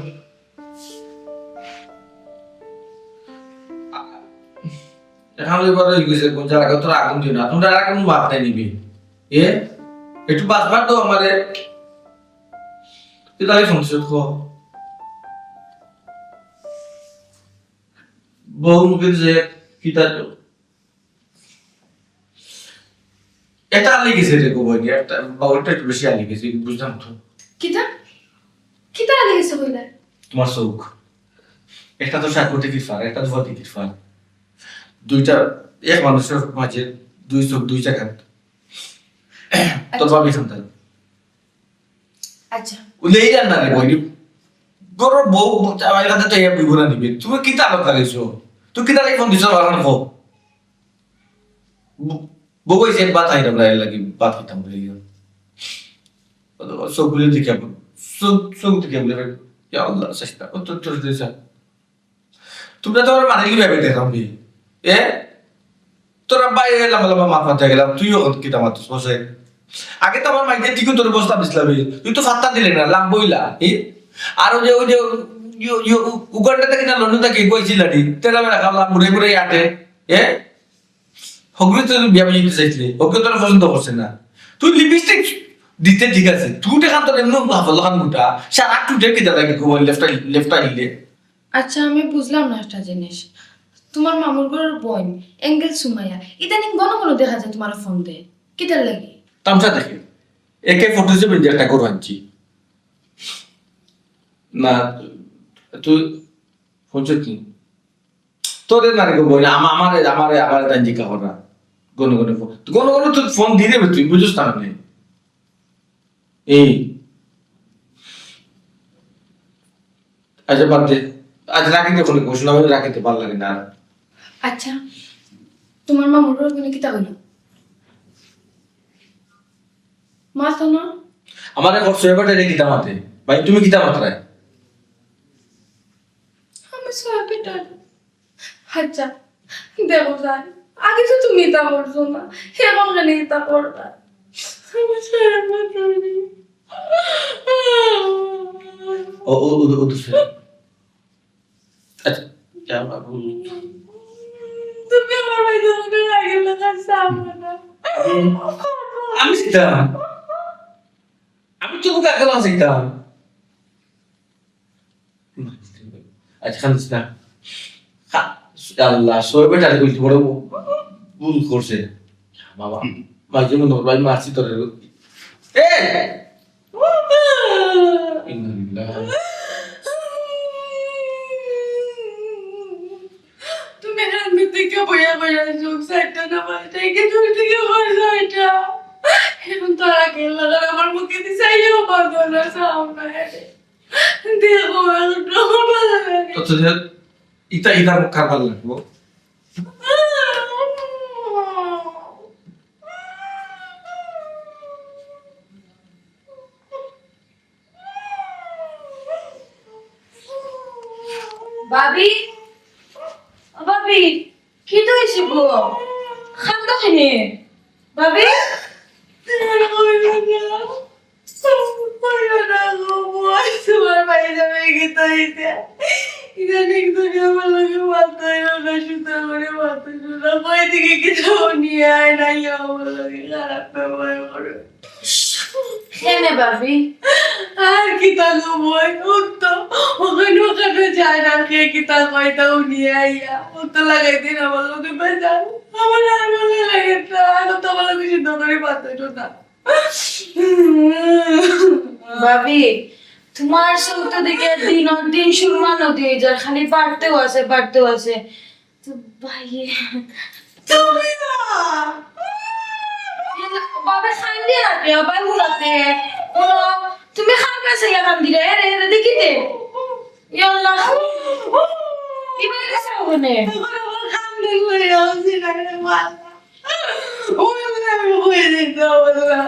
এখন এবার ওই গেছে, কোন জায়গা তোর আগুন দিও না, তোমরা আর কোনো মাত নাই নিবি। এ, একটু বাঁচবার তো আমারে। তুই তাহলে সংসদ ক। বউ মুখে যে কিতা তো। এটা আলি গেছে রে গো বইনি, একটা বাউলটা একটু বেশি আলি গেছে, বুঝলাম তো। কিতা? কিতা আলি গেছে কইলে? তোমার চোখ। একটা তো সাত কোটি কিরফার, একটা দুফা দি কিরফার। দুইটা, এক মানুষের মাঝে দুই চোখ, দুই জায়গা। তোর ভাবি সন্তান। আচ্ছা। উলে এই রান্না রে বইনি। গরো বউ, আমার কাছে তো এই বুঝবো না নিবে। তুমি কিতা আলাপ লাগাইছো? তুই কিতা লাগি ফোন দিছো আমার ফোন? ব-, বউ কইছে, "ভাত খাইতাম না, এর লাগি ভাত খাইতাম না।" চোখ বুলে দেখে, চোখ, চোখ দেখে বলে, "ইয়া আল্লাহ, চেষ্টা কর, তোর, তোর, তোর, তোর।" তোমরা তো আমার মানিলি ভাবে দেখলাম কি? এ? তোরা বাইরে লম্বা লম্বা মাত মারতে গেলাম, তুইও কিতা মারছিস বসে? আগে তো আমার মাইকে ঠিক তোর বস্তা বিছলাবি, তুই তো ফাত্তা দিলে না, লাভ বইলা, এ? আর ওই যে, ওই যে, ইউ-, ইউ-, উগান্ডা থেকে না লন্ডন থেকে কইছিল আরে, তেরা বেড়া খাওয়া, মুড়ে মুড়ে আটে, এ? হগুরে তো তুই বিয়া বাজিয়ে দিতে চাইছিলে, ওকে তোর পছন্দ করছে না। তুই লিপস্টিক দিতে ঠিক আছে, তুই এখন তোর এমনি হাফল খান গোটা, সারা টুটে কিতা লাগে, গোবর লেফট আই-, লেফট আইলে। আচ্ছা, আমি বুঝলাম না একটা জিনিস। তোমার মামুর ঘরের বোন, এঙ্গেল সুমাইয়া, ইদানিং ঘন ঘন দেখা যায় তোমার ফোন দে। কিতার লাগি? তামসা দেখে। একে ফটো যে বেঁধে একটা গরু আনছি। না, তুই ফোন চুট নি। তোরে না রে গো বইন, আমা-, আমারে, আমারে, আমারে তাই জিজ্ঞা কর না। ঘন ঘন ফোন। ঘন ঘন তুই ফোন দিয়ে দেবে, তুই বুঝিস না মানে। এই। আচ্ছা, বাদ দে। আজ রাখি দে, ফোনে ঘোষণা হলে রাখি দে, ভালো লাগে না আর। আচ্ছা, তোমার মামুর ঘরে কিতা হইল? মা তো না। আমারে করছো এবার এটা কিতা মাতে? ভাই, তুমি কিতা মাতরায়? আমি সব এটা। আচ্ছা, দেখো যাই, আগে তো তুমি ইতা করছো না, এখন কেন ইতা করবা? আমি ছাড়া কেউ নাই। ও ও ও ও দুসরা। আচ্ছা, যা বাবু। তুমি আমার ভাই যখন আগে লাগার সামনে না। আমি ছিলাম। আমি তো কাকে লাগাইতাম। আচ্ছা, কান্দিস না। খা-, আল্লাহ, সবে বেটারে কইতে বড় ভুল করছে। বাবা, মাঝে মনে হয় ভাই মারছি তোরে। এ! ইন্না লিল্লাহি। তুমি রান্না থেকে বইয়া বইয়া চোখ চারটা না পাঁচটা, একে দুই থেকে বড় ছয়টা। এখন তো আর আগের লাগার আমার মুখে দিছে, আইও বাবা না, সামনে। দেখো, আমার ভালো লাগে। তো, তো, ইতা, ইতা মুখ খাবার লাগবো। ভাবি, ও ভাবি, কিতা অইছে গো? কান্দো কেনে? ভাবি? আর কইও না। কইও না গো, বল, তোমার ভাই যাবে কিতা অইছে? ইদানিং তো আমার লগে মাত অইলো না, সুন্দর করে মাত অইলো না। কই থেকে কিতা নিয়া আয় না, ইয়া আমার লগে খারাপ ব্যবহার করে। কেনে ভাবি? আর কিতা গো বই, ও তো ওখানে ওখানে যায় না, কে কিতা কয় তা উনি আইয়া, ও তো লাগাই দিন আমার লগে বেজার। আমার আর ভালো লাগে না, এখন তো আমার লগে সুন্দর করে মাত অইলো না। ভাবি, তোমার চোখ তো দেখি দিনর দিন সুরমা নদী অই যার, খালি বাড়তেউ আছে, বাড়তেউ আছে। তো ভাইয়ে, তুমি না। এলা, বাবে কান্দিও না তে, বাবে হুনো তে। হুনো, তুমি কার কাছে ইয়া কান্দিরে, এরে, এরে দেখি তে। ইয়া আল্লাহ। ইবার কাছে হুনে। এখন আমার কান্দন লইয়া আছি না রে বাবা। ওই আমি হয়ে যেতে হবে না।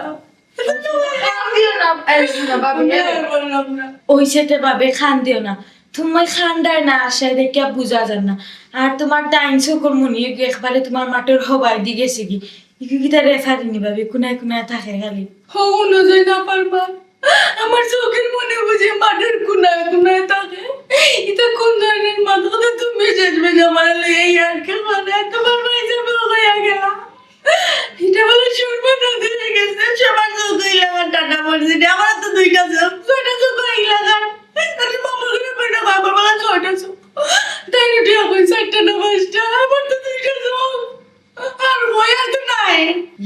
কান্দিও না, এই হুনো, বাবে, না, বললাম না। অইছে তে বাবে, কান্দিও না। তুমি কান্দায় না, আশায় দেখিয়া বুঝা যার না। আর তোমার ডাইন চোখর মনি একবারে তোমার মাঠর হবায়দি গেছেগি। ইগু কিতা রে ফারিনি ভাবি, কুনায় কুনায় থাকে খালি। হো, হুনো যাই না পারবা। আমার চোখর মনি বুঝি মাঠর কুনায় কুনায় থাকে। ইতা কুন ধরনের মাত? তুমি শেষ বেজে আমার লইয়া ইয়ার্কি করে, তোমার ভাই যাবে হইয়া গেলা। ইটা বলে সুরমা নদী অই গেছে, সবার চোখ অই লাগার টাটা পড়ছে। আমার তো দুইটা চোখ, ছয়টা চোখ অই লাগার। তাহলে মামার ঘরে বেটা বাবা বলা ছয়টা চোখ। তাই উঠিয়া কই চারটা না পাঁচটা, আমার তো দুইটা চোখ। আর বই আর তো নাই।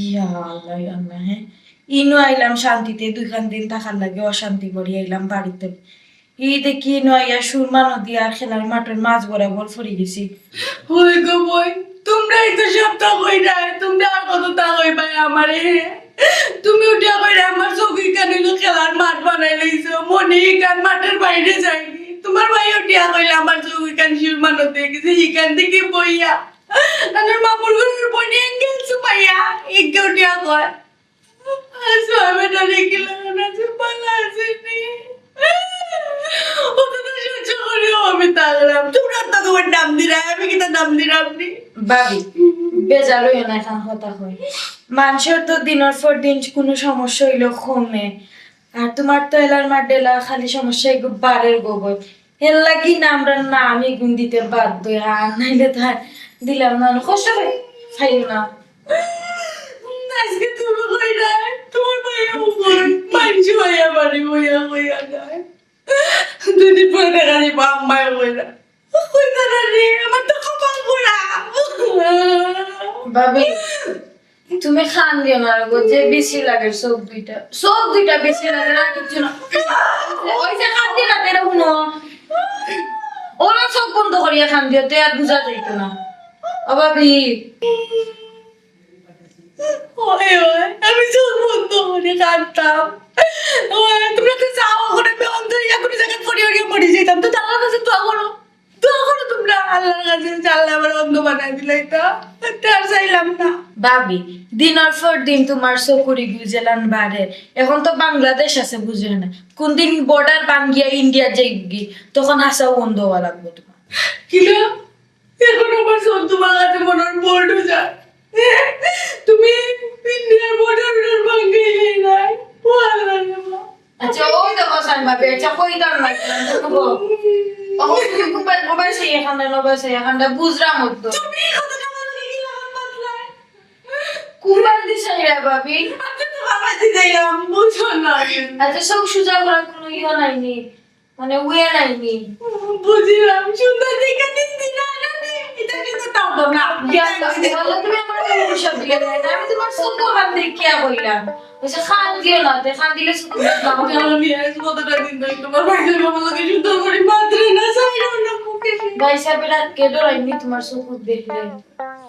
ইয়া আল্লাহ, ইয়া আল্লাহ, হ্যাঁ। ইনো আইলাম শান্তিতে, দুইখান দিন থাকার লাগি অশান্তি করি আইলাম বাড়িতে। ই দেখি নয়া সুরমা নদী আর খেলার মাঠর মাঝ বরাবর পড়ি গেছি। হই গো বই, তোমরাই তো সব তা কইরায়, তোমরা আর কত তা কইবায় আমারে? তুমি উঠিয়া কইরায় আমার চোখ ইখান অইলো খেলার মাঠ বানাই লইছো, মনি ইখান মাঠর বাইরে যায়গি। তোমার ভাই উঠিয়া কইলা আমার চোখ ইখান সুরমা নদী গেছে, ইখান থেকে বইয়া। আমার মামুর ঘরের বনি এঙ্গেল সুমাইয়া, একে উঠিয়া কয়। আচ্ছা, আমি তো দেখি লাগানো আছে, ভালো আছে নি? অত তো সহ্য করিও আমি থাকলাম। তোমরা তো তোমার নাম দিরা, আমি কিতা নাম দিরাম নি? ভাবি, বেজার অইও না, এখন কথা কই। মানষর তো দিনর পর দিন কুনু সমস্যা অইলো কমে। আর তোমার তো এলার মার ডেলা খালি সমস্যা এগু বাড়ের গো বই। এর লাগি না আমরা নাম ইগুন দিতে বাধ্য অই, আর নাইলে তো আর দিলাম না, কষ্ট করে খাইও না। আজকে তুমি কইরায়, তোমার ভাইও কই, মানষে ভাইয়া বাড়ি বইয়া কইয়া যায়। দুই দিন পরে দেখা যাইব আম্মায় কইরা। কইতা না রে, আমার তো কপাল পোড়া। ভাবি, তুমি কান্দিও না গো, যে বেশি লাগে চোখ দুইটা, চোখ দুইটা বেশি লাগে, আর কিচ্ছু না। ওই যে কান্দিও না, তেরে হুনো, ওরা চোখ বন্ধ করিয়া কান্দিও, তে আর বুঝা যাইতো না। ও ভাবি। ওই, ওই, আমি চোখ বন্ধ করে কাঁদতাম। ওই, তোমরা তো যাও, ওখানে আমি অন্ধ হইয়া কোনো জায়গায় পড়ে উড়িয়ে মরে যেতাম। তো আল্লাহর কাছে দোয়া করো। দোয়া করো তোমরা আল্লাহর কাছে, যে আল্লাহ আমার অন্ধ বানাই দিলে এটা। এটা আর চাইলাম না। ভাবি, দিনর পর দিন তোমার চকুরি গুজেলান বাড়ে। এখন তো বাংলাদেশ আছে, বুঝো না। কোন দিন বর্ডার ভাঙ্গিয়া ইন্ডিয়া যাইবি, তখন হাসাও অন্ধ হওয়া লাগবো তোমার। কিলো? এখন আমার সব তোমার কাছে মনে হয় বোল্ড হয়ে যায়। তুমি ইন্ডিয়ার বর্ডার উডার ভাঙ্গাইলে নাই। ও আল্লাহ রে বাবা। আচ্ছা, ওই দেখো সাইন ভাবি, আচ্ছা, কইতাম না, ও, তুমি মোবাইল, মোবাইল সেই এখানটা, মোবাইল সেই এখানটা, বুঝলাম তো। তুমি এই কথাটা বলো কি, কি লাগাম পাতলায়? কুমার দিশাইরা ভাবি। আচ্ছা, তো বাবা দিদাইরাম, বুঝো না। আচ্ছা, সব সুজা করার কোনো ইয়ে নাই নি, মানে, ওয়ে নাই নি। বুঝলাম, সুন্দর দেখে দিন দিন আনানি, এটা কিন্তু তাও তো না। ইয়া, বললো, তুমি আমার অভিশাপ দিয়ে দেয় না, আমি তোমার চোখ ওখান দেখিয়া কইলাম। বলছে, "খান দিও না, তে খান দিলে চোখ দেখতে হবে।" আমি আজ কতটা দিন ধরে তোমার ভাইয়ের বাবা লাগে সুন্দর করে মাত্রে না, চাইলাম না মুখে। ভাই সাহেব, রাত কে ডরাইনি তোমার চোখ দেখলে?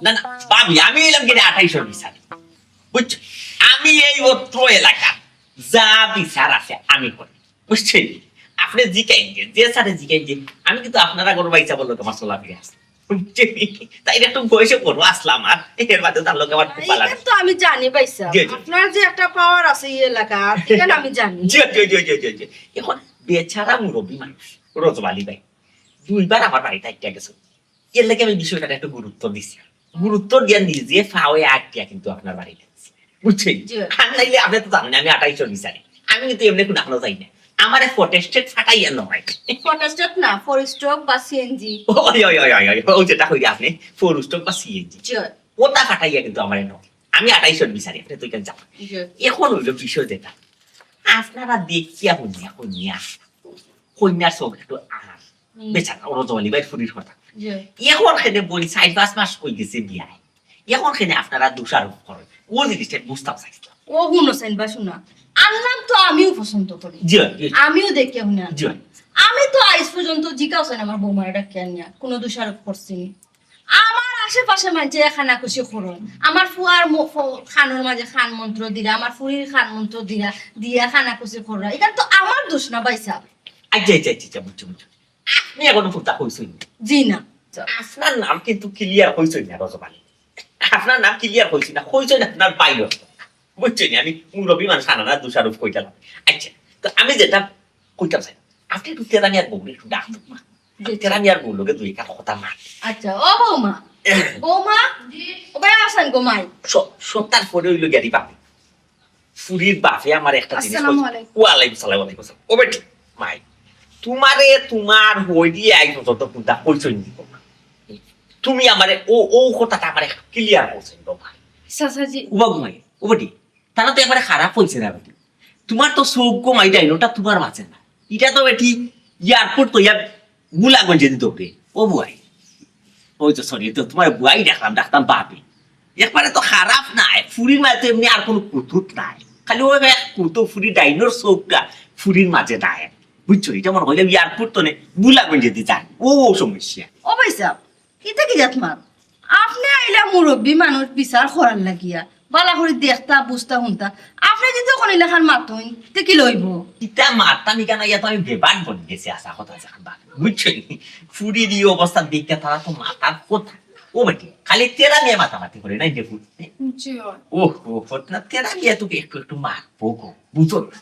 না, না, ভাবি, আমি এলাম কিনা আঠাইশশো বিচার, বুঝছো? আমি এই অত্র এলাকার যা বিচার আছে আমি করি, বুঝছেন? আপনি জিকাইন যে, যে স্যারে জিকাইন যে, আমি কিন্তু আপনারা গরু বাইচা বললো তোমার চলাফিরে আছে, বুঝছেন? তাই একটু বয়সে বড় আসলাম, আর এর বাদে তার লোক আমার খুব ভালো লাগে। তো আমি জানি ভাই সাহেব, জি, জি। আপনার যে একটা পাওয়ার আছে এই এলাকা, এখানে আমি জানি। জি, জি, জি, জি, জি, জি। এখন বেচারা মুরব্বী মানুষ, রজব আলী ভাই, দুইবার আমার বাড়িতে আটকে গেছে। এর লাগি আমি বিষয়টারে একটু গুরুত্ব দিছি। গুরুত্ব দিয়া নিজে ফাওয়ে আগ দিয়া কিন্তু আপনার বাড়ি যাচ্ছি। বুঝছেন? জি। আর নাইলে আপনি তো জানেন, আমি আঠাইশশো বিচারি। আমি কিন্তু এমনি কোনো এখনো যাই না। আমারে ফটো স্টেট ফাটাইয়া নয়। ফটো স্টেট না, ফোর স্ট্রোক বা সিএনজি। ওই, ওই, ওই, ওই, ওই, ওই যেটা কইলে আপনি, ফোর স্ট্রোক বা সিএনজি। জি। ওটা ফাটাইয়া কিন্তু আমারে নয়। আমি আঠাইশশো বিচারি, আপনি তো এখানে যান। জি। এখন হইল বিষয় যেটা, আপনারা দেখিয়া হুনিয়া, হুনিয়া, কইনার চোখ একটু আর হুম। বেচারা, ওরা তো অলি ভাইর ফুরির কথা। জি। এখন খেনে বলি, চার পাঁচ মাস কই গেছে বিয়ায়। এখন খেনে আপনারা দোষারোপ করেন। ও জিনিসটা বুঝতাম চাইছিলাম। ও হুনো সেন বা শোনা, আনলাম তো আমিও পছন্দ করি। জি, জি। আমিও দেখে হুনে আনলাম। জি। আমি তো আইজ পর্যন্ত জিকাও সেন আমার বৌমারে ডাকিয়া আনিয়া কোনো দোষারোপ করছি নি। আমার আশেপাশে মানষে খানাকুশি করইন। আমার ফুয়ার মু-, ফ-, খানোর মাঝে খান মন্ত্র দিরা, আমার ফুরির খান মন্ত্র দিরা, দিয়া খানাকুশি কররা। ইখান তো আমার দোষ না, ভাই সাহেব। আচ্ছা, আচ্ছা, আচ্ছা, আচ্ছা, বুঝছি, বুঝছি। আপনি এখনো ফুটা কইছেন না। জি না। আপনার নাম কিন্তু ক্লিয়ার কইছেন না, রজব আলী। আপনার নাম ক্লিয়ার কইছি না, কইছেন আপনার বাইরে। বুঝছেন? আমি মুরব্বী মানুষ, আনানা দোষারোপ কইতাম। আচ্ছা, তো আমি যেটা কইতাম চাই, আপনি একটু তেরা মিয়ার বউরে একটু ডাক দেন না। জি। তেরা মিয়ার বউর লগে দুই একটা কথা মাত। আচ্ছা, ও বৌমা। বৌমা, ও ভাই আছেন গো মাই। স-, সত্তার পরে হইল গিয়া রে বাপে। ফুরির বাপে আমার একটা জিনিস আসসালামু কইছে। আলাইকুম। ওয়ালাইকুম সালাম, ওয়ালাইকুম সালাম। ও বেটি, মাই, তোমারে তোমার হই দিয়ে আইছো যত কুন্তা কইছো নি। তুমি আমারে ও, ও কথাটা আমারে একটু ক্লিয়ার করছেন তো ভাই। চাচাজি। ও বাবু মাই, ও বেটি, তারা তো একবারে খারাপ হইছে না বেটি। তোমার তো চোখ গো মাই ডাইন, ওটা তোমার মাঝে না। এটা তো বেটি এয়ারপোর্ট তো ইয়া গোলাগঞ্জে দিত রে। ও বুয়াই। ওই তো সরি, তো তোমার বুয়াই ডাকলাম, ডাকতাম বাপে। একবারে তো খারাপ নাই, ফুরির মাঝে এমনি আর কোনো কুতুত নাই। খালি ওই এক কুতো ফুরি ডাইনোর চোখটা ফুরির মাঝে নাই। বুঝছো? এটা মনে কইলাম এয়ারপোর্ট তো নেই, গোলাগঞ্জে দি যায়। ও, ও সমস্যা। ও ভাই সাহেব, ইতা কি জাত মাত? আপনি আইলা মুরব্বী মানুষ বিচার করার লাগিয়া, বালা করি দেখতা, বুঝতা, হুনতা। আপনি যদি কোন লেখার মাতইন, তে কি লইব? ইতা মাততাম ইখান ইয়া তো আমি বেবাক বনি গেছি, আসা কথা যখন বাদ। বুঝছো নি? ফুরির এই অবস্থা দেখে তারা তো মাতার কথা। ও বেটি, খালি তেরা মিয়া মাতামাতি করে, নাই দেখুন। জি। ও, ও, না, তেরা মিয়া তোকে একটু, একটু মারবো গো, বুঝো না?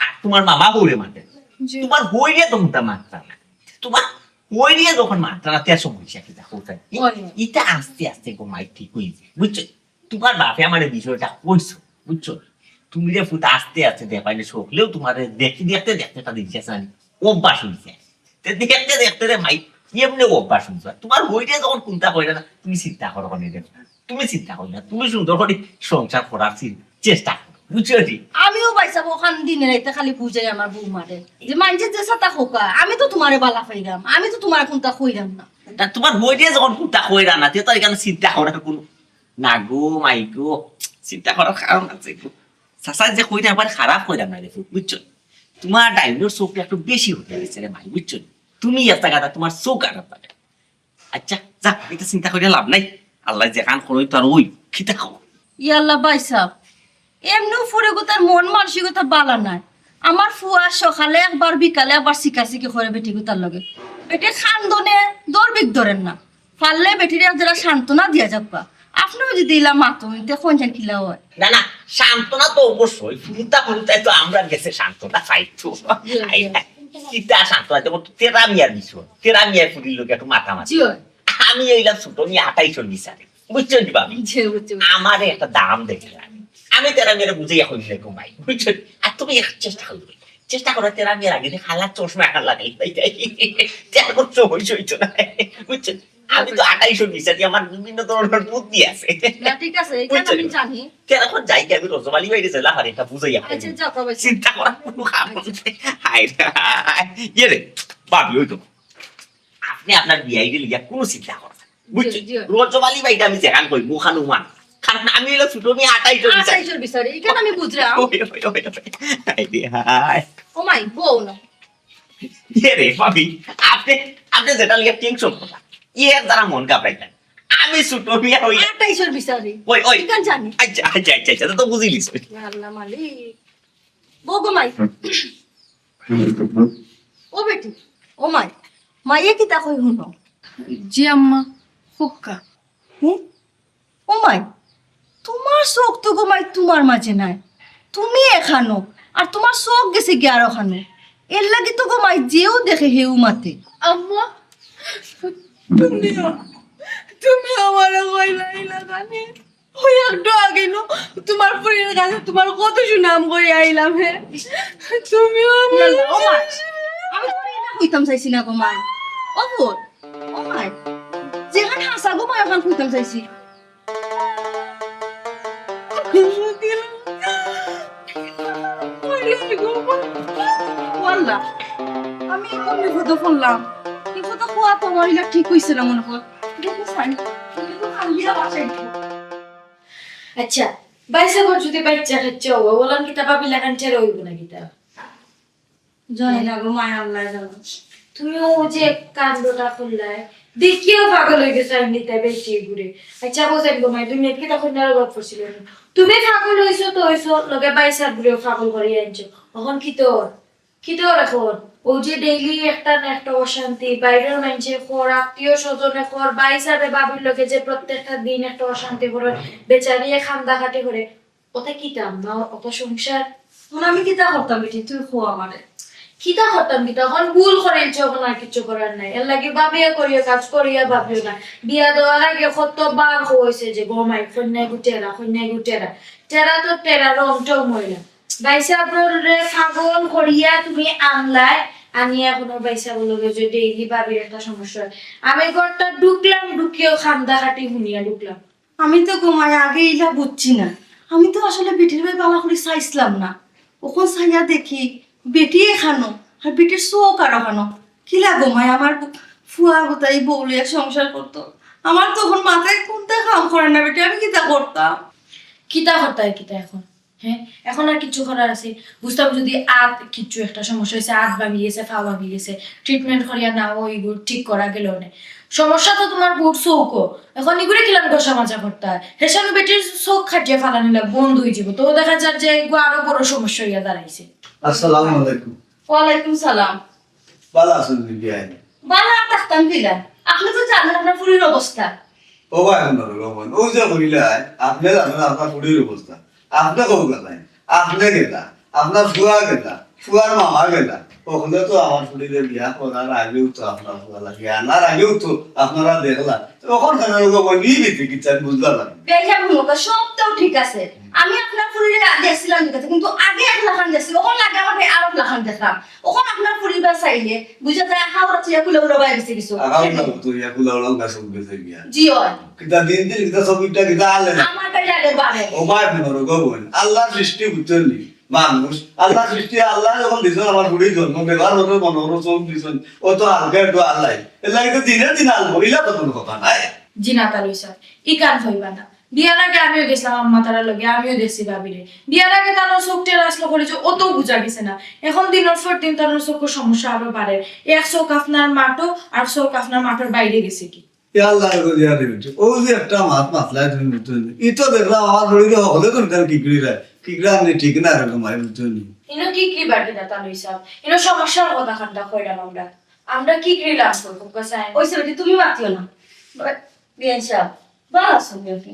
আর তোমার মামা বউরে মারতে। জি। তোমার বউরে তো হুনতা মারতা না। তোমার ওই নিয়ে যখন মাত্রা তেরোশো মহিষা কিতা করতে, ওই। ইটা আস্তে আস্তে গো মাই ঠিক হইছে, বুঝছো? তোমার বাপে আমার এই বিষয়টা কইছো, বুঝছো? তুমি রে ফুত আস্তে আস্তে দেখাইলে সকলেও তোমার দেখতে দেখতে দেখতে একটা জিনিস আছে না, অভ্যাস হইছে। তে দেখতে দেখতে রে মাই এমনি অভ্যাস হইছে। তোমার হইলে যখন কোনটা হয় না, তুমি চিন্তা করো কেন রে? তুমি চিন্তা করো না, তুমি সুন্দর করে সংসার করার চিন-, চেষ্টা করো, বুঝছো নি? আমিও ভাই সাহেব ওখান দিনে রাইতে খালি বুঝাই আমার বৌমারে যে মানষে যে সাতা খোকা, আমি তো তোমারে বালা পাইলাম, আমি তো তোমার কোনটা কইলাম না। না, তোমার বইটা যখন কোনটা কইরা না, তে তো এখানে চিন্তা করার কোনো না গো, মাই গো, চিন্তা করার কারণ আছে গো। চাচা যে কইরা আবার খারাপ কইরা না রে ফুত, বুঝছো? তোমার ডাইনোর চোখটা একটু বেশি হয়ে গেছে রে মাই, বুঝছো? তুমি একটা কথা, তোমার চোখ আর আচ্ছা, যা, এটা চিন্তা করে লাভ নাই। আল্লাহ যেখান করই তো আর ওই, কিতা খাও? ইয়াল্লা ভাই সাহেব, এমনিও ফুরিগুতার মন মানসিকতা বালা নাই। আমার ফুয়া সকালে একবার, বিকালে একবার শিকাশিকি করে বেটিগুতার লগে। বেটি খান্দনে দরবিক ধরেন না। পারলে বেটিরে যারা সান্ত্বনা দিয়া যাবা। আপনিও যদি ইলা মাতইন, তে কোন যেন কিলা হয়? না, না, সান্ত্বনা তো অবশ্যই। ফুরুতা ফুরুতায় তো আমরা গেছে সান্ত্বনা পাই তো। জি, জি। আই, কিতা সান্ত্বনা? তেমন তো তেরা মিয়ার বিষয়। তেরা মিয়ার ফুরির লগে একটু মাতামাতি। জি, হয়। আমি এইলাম ছোট মিয়া আঠাইশশো বিচারে। বুঝছো নি ভাবি? জি, বুঝছি, বুঝছি। আমারে একটা দাম দেখে আমি। আমি তেরা মিয়ারে বুঝাই এখন ঘুমাই। বুঝছো? আর তুমি এক চেষ্টা করবে। চেষ্টা করো, তেরা বিয়ার আগে যে খালা চশমা একটা লাগাই দিতাম। তে আর কোনো সমস্যা হইতো না, বুঝছো? আমি তো আঠাইশো বিচারি, আমার বিভিন্ন ধরনের বুদ্ধি আছে। না, ঠিক আছে, এটা বুঝছো? আমি জানি। তে এখন যাই কি, আমি রজব আলী ভাইরে জেলা হারে এটা বুঝাইয়া আচ্ছা, পাইনি। যাও, বাবা, যাও। চিন্তা করার কোনো কাম নাই। হায় রে, হায়। ইয়ে রে, ভাবি, ওই তো। আপনি আপনার বিয়াইরে লিয়া কোনো চিন্তা করেন না। বুঝছো? জি, জি। রজব আলী ভাইটা আমি যেখান কই, মুখান উমান। কারণ আমি হইলো ছোট মিয়া আঠাইশো বিচারি। আঠাইশো বিচারি, এখানে আমি বুঝলাম। ওই, ওই, ওই, ওই। হায় রে, হায়। ও মাই, বউ না। ইয়ে রে, ভাবি, আপনি, আপনি যেটা লিয়া টেনশন করবেন, ইয়ে দ্বারা মন ঘাবড়াইবেন। আমি ছোট মিয়া হই। আঠাইশো বিচারি। ওই, ওই। এখান জানি। আচ্ছা, আচ্ছা, আচ্ছা, আচ্ছা, তো বুঝিলিস। ইয়া আল্লাহ মালিক। বউ গো মাই। ও বেটি, ও মাই। মাইয়ে কিতা কই হুনো? জি আম্মা, হুক্কা। হুম? ও মাই, তোমার চোখ তো গো মাই তোমার মাঝে নাই, তুমি এখানো, আর তোমার চোখ গেছে গিয়া আরো খানো। এর লাগি তো গো মাই যেও দেখে হেউ মাতে। আম্মা, তুমি, তুমি আমারে কইলা ইলা জানি। ওই একটু আগে নু তোমার ফুরির কাছে তোমার কত সুনাম করি আইলাম হে। তুমিও আমার ইয়াল্লা, ও মাই, আমি তোমার এটা কইতাম চাইছি না গো মাই। ও বোন, ও মাই, যেখান হাসা গো মাই ওখান কইতাম চাইছি। ও আল্লাহ, আমি কোন বিপদে পড়লাম? বিপদে পড়া তো আমার ইলা ঠিক হইছে না মনে হয়। দেখো সাইন, দেখো কান্দিয়া বাসায় গেল। আচ্ছা, ভাইসাবর যদি বাচ্চা কাচ্চা অয়, ওলান কিতা ভাবির লাখান টেরা অইবো না কিতা? জানি না গো মাই, আল্লায় জানো। তুমি ও যে কাণ্ডটা করলায়, দেখিয়াও পাগল অই গেছো, আমি নিতে বেশি ঘুরে। আচ্ছা, বুঝেন গো মাই, দুনিয়াত কিতা কন্যার অভাব পড়ছিল না? তুমি পাগল অইছো তো অইছো, লগে ভাইসাবরেও পাগল করিয়া আনছো। অখন কিতা অর? কিতা অর অখন? ও যে ডেইলি একটা না একটা অশান্তি, বাইরের মাইনষে কর, আত্মীয় স্বজনে কর, ভাইসাবে ভাবির লগে যে প্রত্যেকটা দিন একটা অশান্তি করে, বেচারিয়ে কান্দাকাটি করে, ওটা কিতা আম্মা? ওটা সংসার? অখন আমি কিতা করতাম বেটি, তুই কো আমারে। কিতা করতাম কিতা? অখন ভুল করিলছে, অখন আর কিচ্ছু করার নাই। এর লাগি ভাবিয়া করিও কাজ, করিয়া ভাবিও না। বিয়া দেওয়ার আগে কতবার কইছে যে, "গো মাই, কন্যাগু টেরা, কন্যাগু টেরা।" টেরা তো টেরা, রংটাও ময়লা। ভাইসাবরে পাগল করিয়া তুমি আনলায়, আনিয়া অখন ভাইসাবর লগে যে ডেইলি ভাবির একটা সমস্যা অয়। আমি ঘরটা ঢুকলাম, ঢুকিয়াও কান্দাকাটি হুনিয়া ঢুকলাম। আমি তো গো মাই আগে ইলা বুঝছি না। আমি তো আসলে বেটির বায় ভালা করি চাইছলাম না। অখন চাইয়া দেখি বেটি এখানো, আর বেটির চোখ আরো খানো। কিলা গো মাই, আমার বু-, ফুয়া গোতাই বউ লইয়া সংসার করতো। আমার তো অখন মাথায় কুন্তা কাম করে না বেটি, আমি কিতা করতাম? কিতা করতায় কিতা অখন? হ্যাঁ, অখন আর কিচ্ছু করার আছে? বুঝতাম যদি আত কিচ্ছু একটা সমস্যা অইছে, আত ভাঙি গেছে, পা ভাঙি গেছে, treatment করিয়া না অয় ইগুর ঠিক করা গেল না। সমস্যা তো তোমার বউর চোখও। অখন ইগুরে কিলান ঘষা মাজা করতায়? হেসানো বেটির চোখ কাটিয়া ফালানি লাগবো, বন্ধ অই যাইবো। তো দেখা যার যে ইগু আরো বড় সমস্যা অইয়া দাঁড়াইছে। আসসালামু আলাইকুম। ওয়ালাইকুম সালাম। ভালা আছইন নি বিয়াই? ভালা আর থাকতাম কিলা? আপনে তো জানইন আপনার ফুরির অবস্থা। ও ভাই, আপনার গো মন, ও যে কইলায়, আপনে জানইন আপনার ফুরির অবস্থা। আপনে কও গেলা, আপনে গেলা, আপনার ফুয়া গেলা, ফুয়ার মামা গেলা। অখন তো আমার ফুরিরে বিয়া করার আগেও তো আপনার ফুয়া লাগে, আনার আগেও তো আপনারা দেখলা। অখন কেনে গো মন, ই বিতি কিচ্ছু আমি বুঝলাম না। বেশা ভূমিকা সব তো ঠিক আছে। আমি আপনার ফুরিরে আগে দেখছিলাম ঠিক আছে, কিন্তু আগে এক লাখান দেখছি, অখন লাগে আমার ভাই আরো লাখান দেখলাম। অখন আপনার ফুরি বা চাইলে বুঝা যায় হাওড়া থইয়া কুলাউড়া বাই গেছে কিছু। আগাও না তো ইয়া কুলাউড়া গাছ উঠবে যাই গিয়া। জি অয়। কিতা দিন দিন কিতা সব ইটা কিতা আলে না। আমার ভাই লাগে বাড়ে। ও ভাই মনে রোগ বল। আল্লাহর সৃষ্টি বুঝছইন নি? মানুষ। আল্লাহর সৃষ্টি আল্লায় যখন দিছইন আমার ফুরি জন্ম ব্যবহার মতো মনে হলো চোখ দিছইন। ও তো আলগা একটু আল্লাহ। এর লাগি তো দিনে দিন আলবো। ইলা তো কোনো কথা নাই। জি না, তালুই সাব। ই কান হইবা না। বিয়ার আগে আমিও গেছিলাম আম্মা তারার লগে, আমিও দেখছি ভাবিরে। বিয়ার আগে তার চোখ টেরা আসলো করে যে অত বুঝা গেছে না। অখন দিনর পর দিন তার চোখর সমস্যা আরো বাড়ে। এক চোখ আপনার মাঠো, আর চোখ আপনার মাঠর বাইরে গেছে কি। এ আল্লাহ গো, ইয়া রে বেটি। ও যে একটা মাত মাতলায় তুমি বুঝছো নি? ই তো দেখলাম আমার শরীরে হকলে তুমি তার কিকড়ি রায়। কিকড়া আপনি ঠিক না রে তোমার বুঝছো নি? ইনো কিকড়ি বাটি না তালুই সাব। ইনো সমস্যার কথা কান্তা কইলাম আমরা। আমরা কিকড়ি লাভ করবো, কোথায়? ওই ছেলেটি তুমি মাতিও না। বিয়ান সাহেব, ভালা আছইন নি আপনি?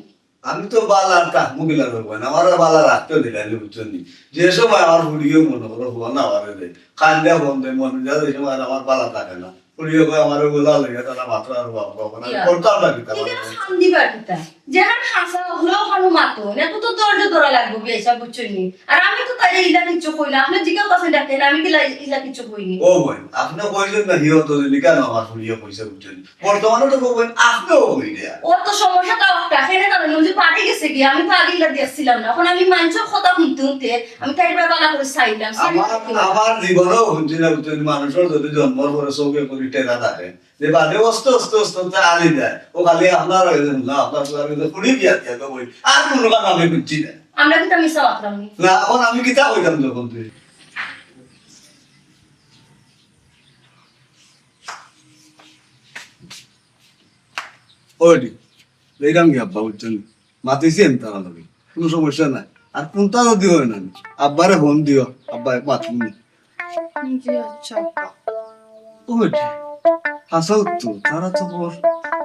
আমি তো বালা আর থাকমু কিলা করবো না, আমার বালা রাখতে দিলে আমি বুঝছো নি। যে সময় আমার ফুরিও মনে করো ফোন আমার রে, কান্দে ফোন দেয়, মনে যায় ওই সময় আর আমার বালা থাকে না। পুলিয়ে কয়, "আমারে ওলা লইয়া তারা মাত্র আর বাবা, বাবা, না, ইয়া। করতাম না কিতা, ইখানো বাবা।" শান্তি বা কিতা? যেখান হাছা, ওগুলাও খানো মাতো। না তো, তো ধৈর্য ধরা লাগবো, বিয়াই সাব, বুঝছইন নি? আর আমি তো তাইরে ইলা কিচ্ছু কই না। আপনে জিজ্ঞাসা করছেন ডাক্তার, আমি কিলা ইলা কিচ্ছু কই নি। ও বইন, আপনে কইছেন না, হিও তো যদি কেন আমার পুলিয়ে কইছে, বুঝছইন নি? বর্তমানে তো বইন, আপনেও কই দেয়া। ওর তো সমস্যা তো একটা, সেটা কারণ ওই যে বাড়ি গেছে গিয়া, আমি তো আগে ইলা দেখছিলাম না। এখন আমি মানুষের কথা শুনতে শুনতে আমি তাইর বাবা না করে চাইলাম, আমার, আমার জীবনেও শুনছি না, বুঝছইন নি? মানুষের যদি জন্মর পরে চোখে করি টেরা থাকে, যে বাদে অস্ত অস্ত অস্ত অস্ত আলি যায়, ও খালি আপনার হয়ে যান না, আপনার তো আমি তো পুরি বিয়া দিয়া দেবো, আর কোনো কাম আমি বুঝছি না। আমরা কিন্তু মিছা মাতলাম নি। না, এখন আমি কিতা কইতাম যখন তুই? ওইডি, এইরাম কি আব্বা, বুঝছইন নি? মাতিছি আমি তারা লগে, কোনো সমস্যা নাই। আর কোনটা যদি হয় না, আব্বারে ফোন দিও, আব্বা মাতুন নি। জি, আচ্ছা, আব্বা। ও বেটি, হাসাও তো, তারা তো বড়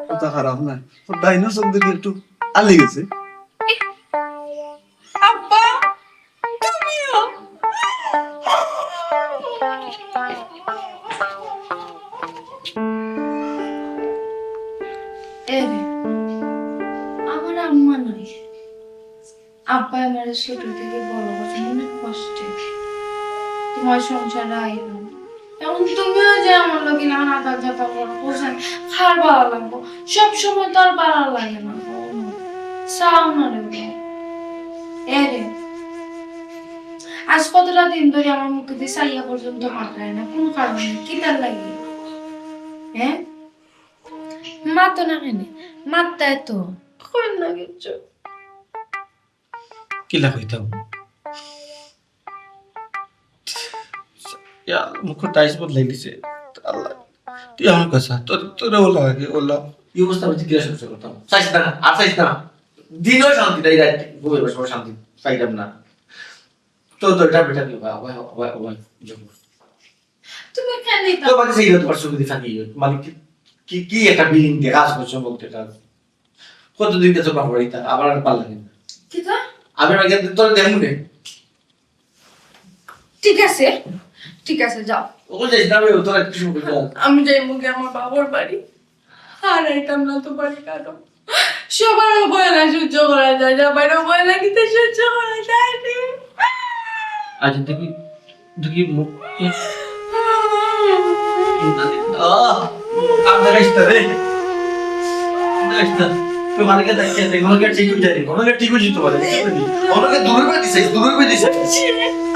কথা খারাপ না। ও ডাইনোসর দেখে একটু আলি গেছে। আব্বা, তুমিও। এরে, আমার আম্মা নাই। আব্বা আমারে ছোট থেকে বড় করছেন অনেক কষ্টে। তোমার সংসারে আইলাম। এখন তুমিও যে আমার লগে না আদা যাতা করো, বুঝেন, কার ভালা লাগবো? সব সময় তো আর ভালা লাগে না। চাও না রে বাবা। এরে, আজ কতটা দিন ধরে আমার মুখে দিয়ে চাইয়া পর্যন্ত মাতরায় না, কোন কারণে, কিতার লাগি? হ্যাঁ? মাতো না কেনে? মাততায় তো। কই না কিচ্ছু। কিলা কইতাম? ইয়া, মুখর টাইস বদলাই দিছে। আল্লাহ। তুই আমার কথা, তোর, তোরে ওলা আগে, ওলা। এই অবস্থা আমি জিজ্ঞাসা করতে করতাম। চাইস না, আর চাইস না। দিনও শান্তি নাই, রাত ঘুমের সময় শান্তি পাইতাম না। তো, তো এটা বেটা কি, ওয়া, ওয়া, ওয়া, ওয়া, জঙ্গল। তুমি কেন এটা? তো বাকি সেই তোমার সুবিধা থাকি, মানে কি, কি, কি একটা বিলিং দিয়ে কাজ করছো, বলতে কাজ। কতদিন তো বাবা বাড়ি থাক, আবার আর পারলাম না। কিতা? আমি আগে তোর দেখুন রে। ঠিক আছে, ঠিক আছে, যাও। ও যাইস না, আমি তোর একটু সময় যাও। আমি যাইমু গি আমার বাবার বাড়ি। আর আইতাম না তোমার কারণ। সবার অবহেলা সহ্য করা যায়, জামাইর অবহেলা কিন্তু সহ্য করা যায় না। আচ্ছা, দেখি, দেখি মুখ। আহ, কান্দা গাইস না রে। কান্দা গাইস না। তুই মালিকে দেখ, দেখ, ওনাকে ঠিক হয়ে যায়, ওনাকে ঠিক হয়ে যেতে পারে। ওনাকে দূরে বেঁধে দিছে, দূরে বেঁধে দিছে।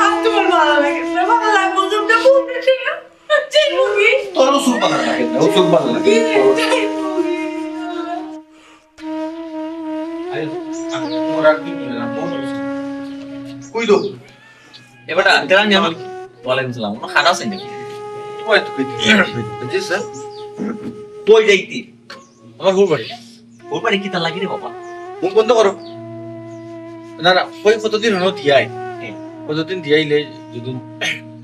আর তোমার ভালো লাগে না, ভালো লাগবো, তোমরা বলবে ঠিক আছে? তোর ওষুধ ভালো লাগে না, ওষুধ ভালো লাগে না। আরে, আমি তোমার আর কি বললাম, বল। কই দো? এবার আনতে আনি আমার। ওয়ালাইকুম সালাম। কোনো খারাপ আছে নাকি? তোমার তো কই দিতে? জি, স্যার। কই যাইতি? আমার বউর বাড়ি। বউর বাড়ি কিতা লাগি রে বাবা? মুখ বন্ধ করো। না, না, কই কতদিন হলো দিয়াই? হ্যাঁ। কতদিন দিয়াইলে যদি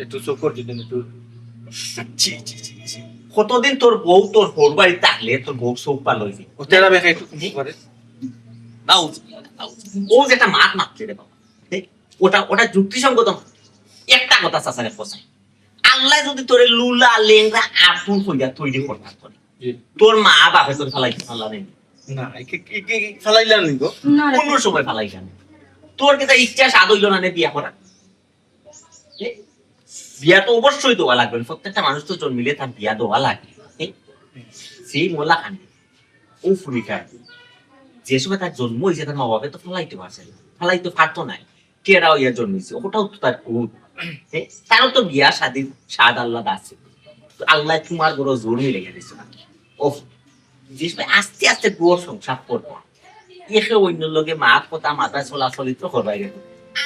একটু চোখ কর, যদি একটু ছি, ছি, ছি, ছি। কতদিন তোর বউ তোর বউর বাড়ি থাকলে তোর বউ চোখ ভালা অইছে? ও তেরা বেকা একটু খুশি করে। নাউজুবিল্লাহ, নাউজুবিল্লাহ। ও যে একটা মাত মাতছে রে বাবা। দেখ, ওটা, ওটা যুক্তিসঙ্গত না। একটা কথা চাচারে কষাই। আল্লাহ যদি তোরে লুলা, লেংড়া, আতুর কইরা তৈরি করতা করে, জি। তোর মা বাপে তোর ফালাইতে ফালা নেই। না, এ কি, কি, কি, কি ফালাইলা নি গো? না রে। কোনো সময় ফালাইলা না। তোর কিতা ইচ্ছা সাধ হইল না নে বিয়া করা? এ, বিয়া তো অবশ্যই দেওয়া লাগবে, প্রত্যেকটা মানুষ তো জন্মিলে তার বিয়া দেওয়া লাগে। এ, সেই মোলা খান, ও ফুরিকার, যে সময় তার জন্ম হয়েছে, তার মা বাবা তো ফালাইতে পারছে না, ফালাইতে পারতো না, টেরা হইয়া জন্মেছে, ওটাও তো তার ভুল। এ, তারও তো বিয়া শাদীর স্বাদ আল্লাহ আছে, তো আল্লাহ তোমার বড় জোর মিলে গেছে না। ও যে সময় আস্তে আস্তে ঘর সংসার করবা, একে অন্যর লগে মাত কথা মাথায় চলাচলিত করবাই গেল।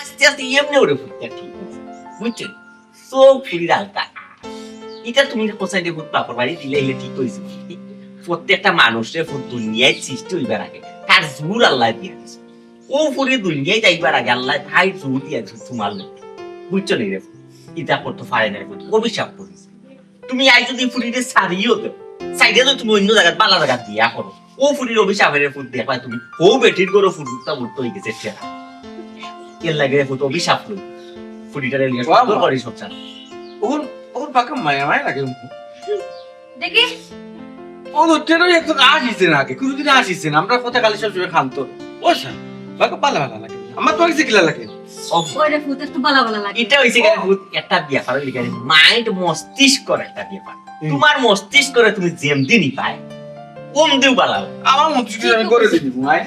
আস্তে আস্তে এমনি ওরে ফুটতে ঠিক হইছে। বুঝছেন? চোখ ফুরির আলতা। এটা তুমি কোথায় দিয়ে ফুট বাপর বাড়ি দিলে এলে ঠিক হইছে। প্রত্যেকটা মানুষের ফুট দুনিয়ায় সৃষ্টি হইবার আগে তার জোর আল্লাহ দিয়ে দিছে। ও ফুরি দুনিয়ায় যাইবার আগে আল্লাহ তাই জোর দিয়ে দিছে তোমার লগে। বুঝছো নি রে? এটা করতে পারে না রে ফুট। অভিশাপ করেছে। তুমি আই যদি ফুরিরে সারিও দেও, সাইডে তো তুমি অন্য জায়গায়, বালা জায়গায় দিয়া করো। ও ফুরির অভিশাপের ফুট দেখবা তুমি, ও বেটির গরো ফুটটা উঠতে হয়ে গেছে চেহারা। এর লাগে ফুট অভিশাপ লই। ফুরিটারে লিয়ে বাবা। সুন্দর করে সংসার। ওর, ওর বাঁকা মায়া মায়া লাগে। দেখি। ও তো ট্রেনও একটু আসিছে না আগে, কোনোদিন আসিছে না। আমরা কথা খালি সবসময় খান্ত। ও স্যার, বাবা বালা বালা লাগে। আমার তো আগে কিলা লাগে। ওরে ফুত, একটু বালা বালা লাগে। এটা হইছে গিয়া বহুত একটা ব্যাপার, হইলে গিয়া মাইন্ড, মস্তিষ্কর একটা ব্যাপার। তোমার মস্তিষ্করে তুমি যেমদিনই পায়, কম দিও বালা। আমার মস্তিষ্ক আমি করে দিবি, মাই।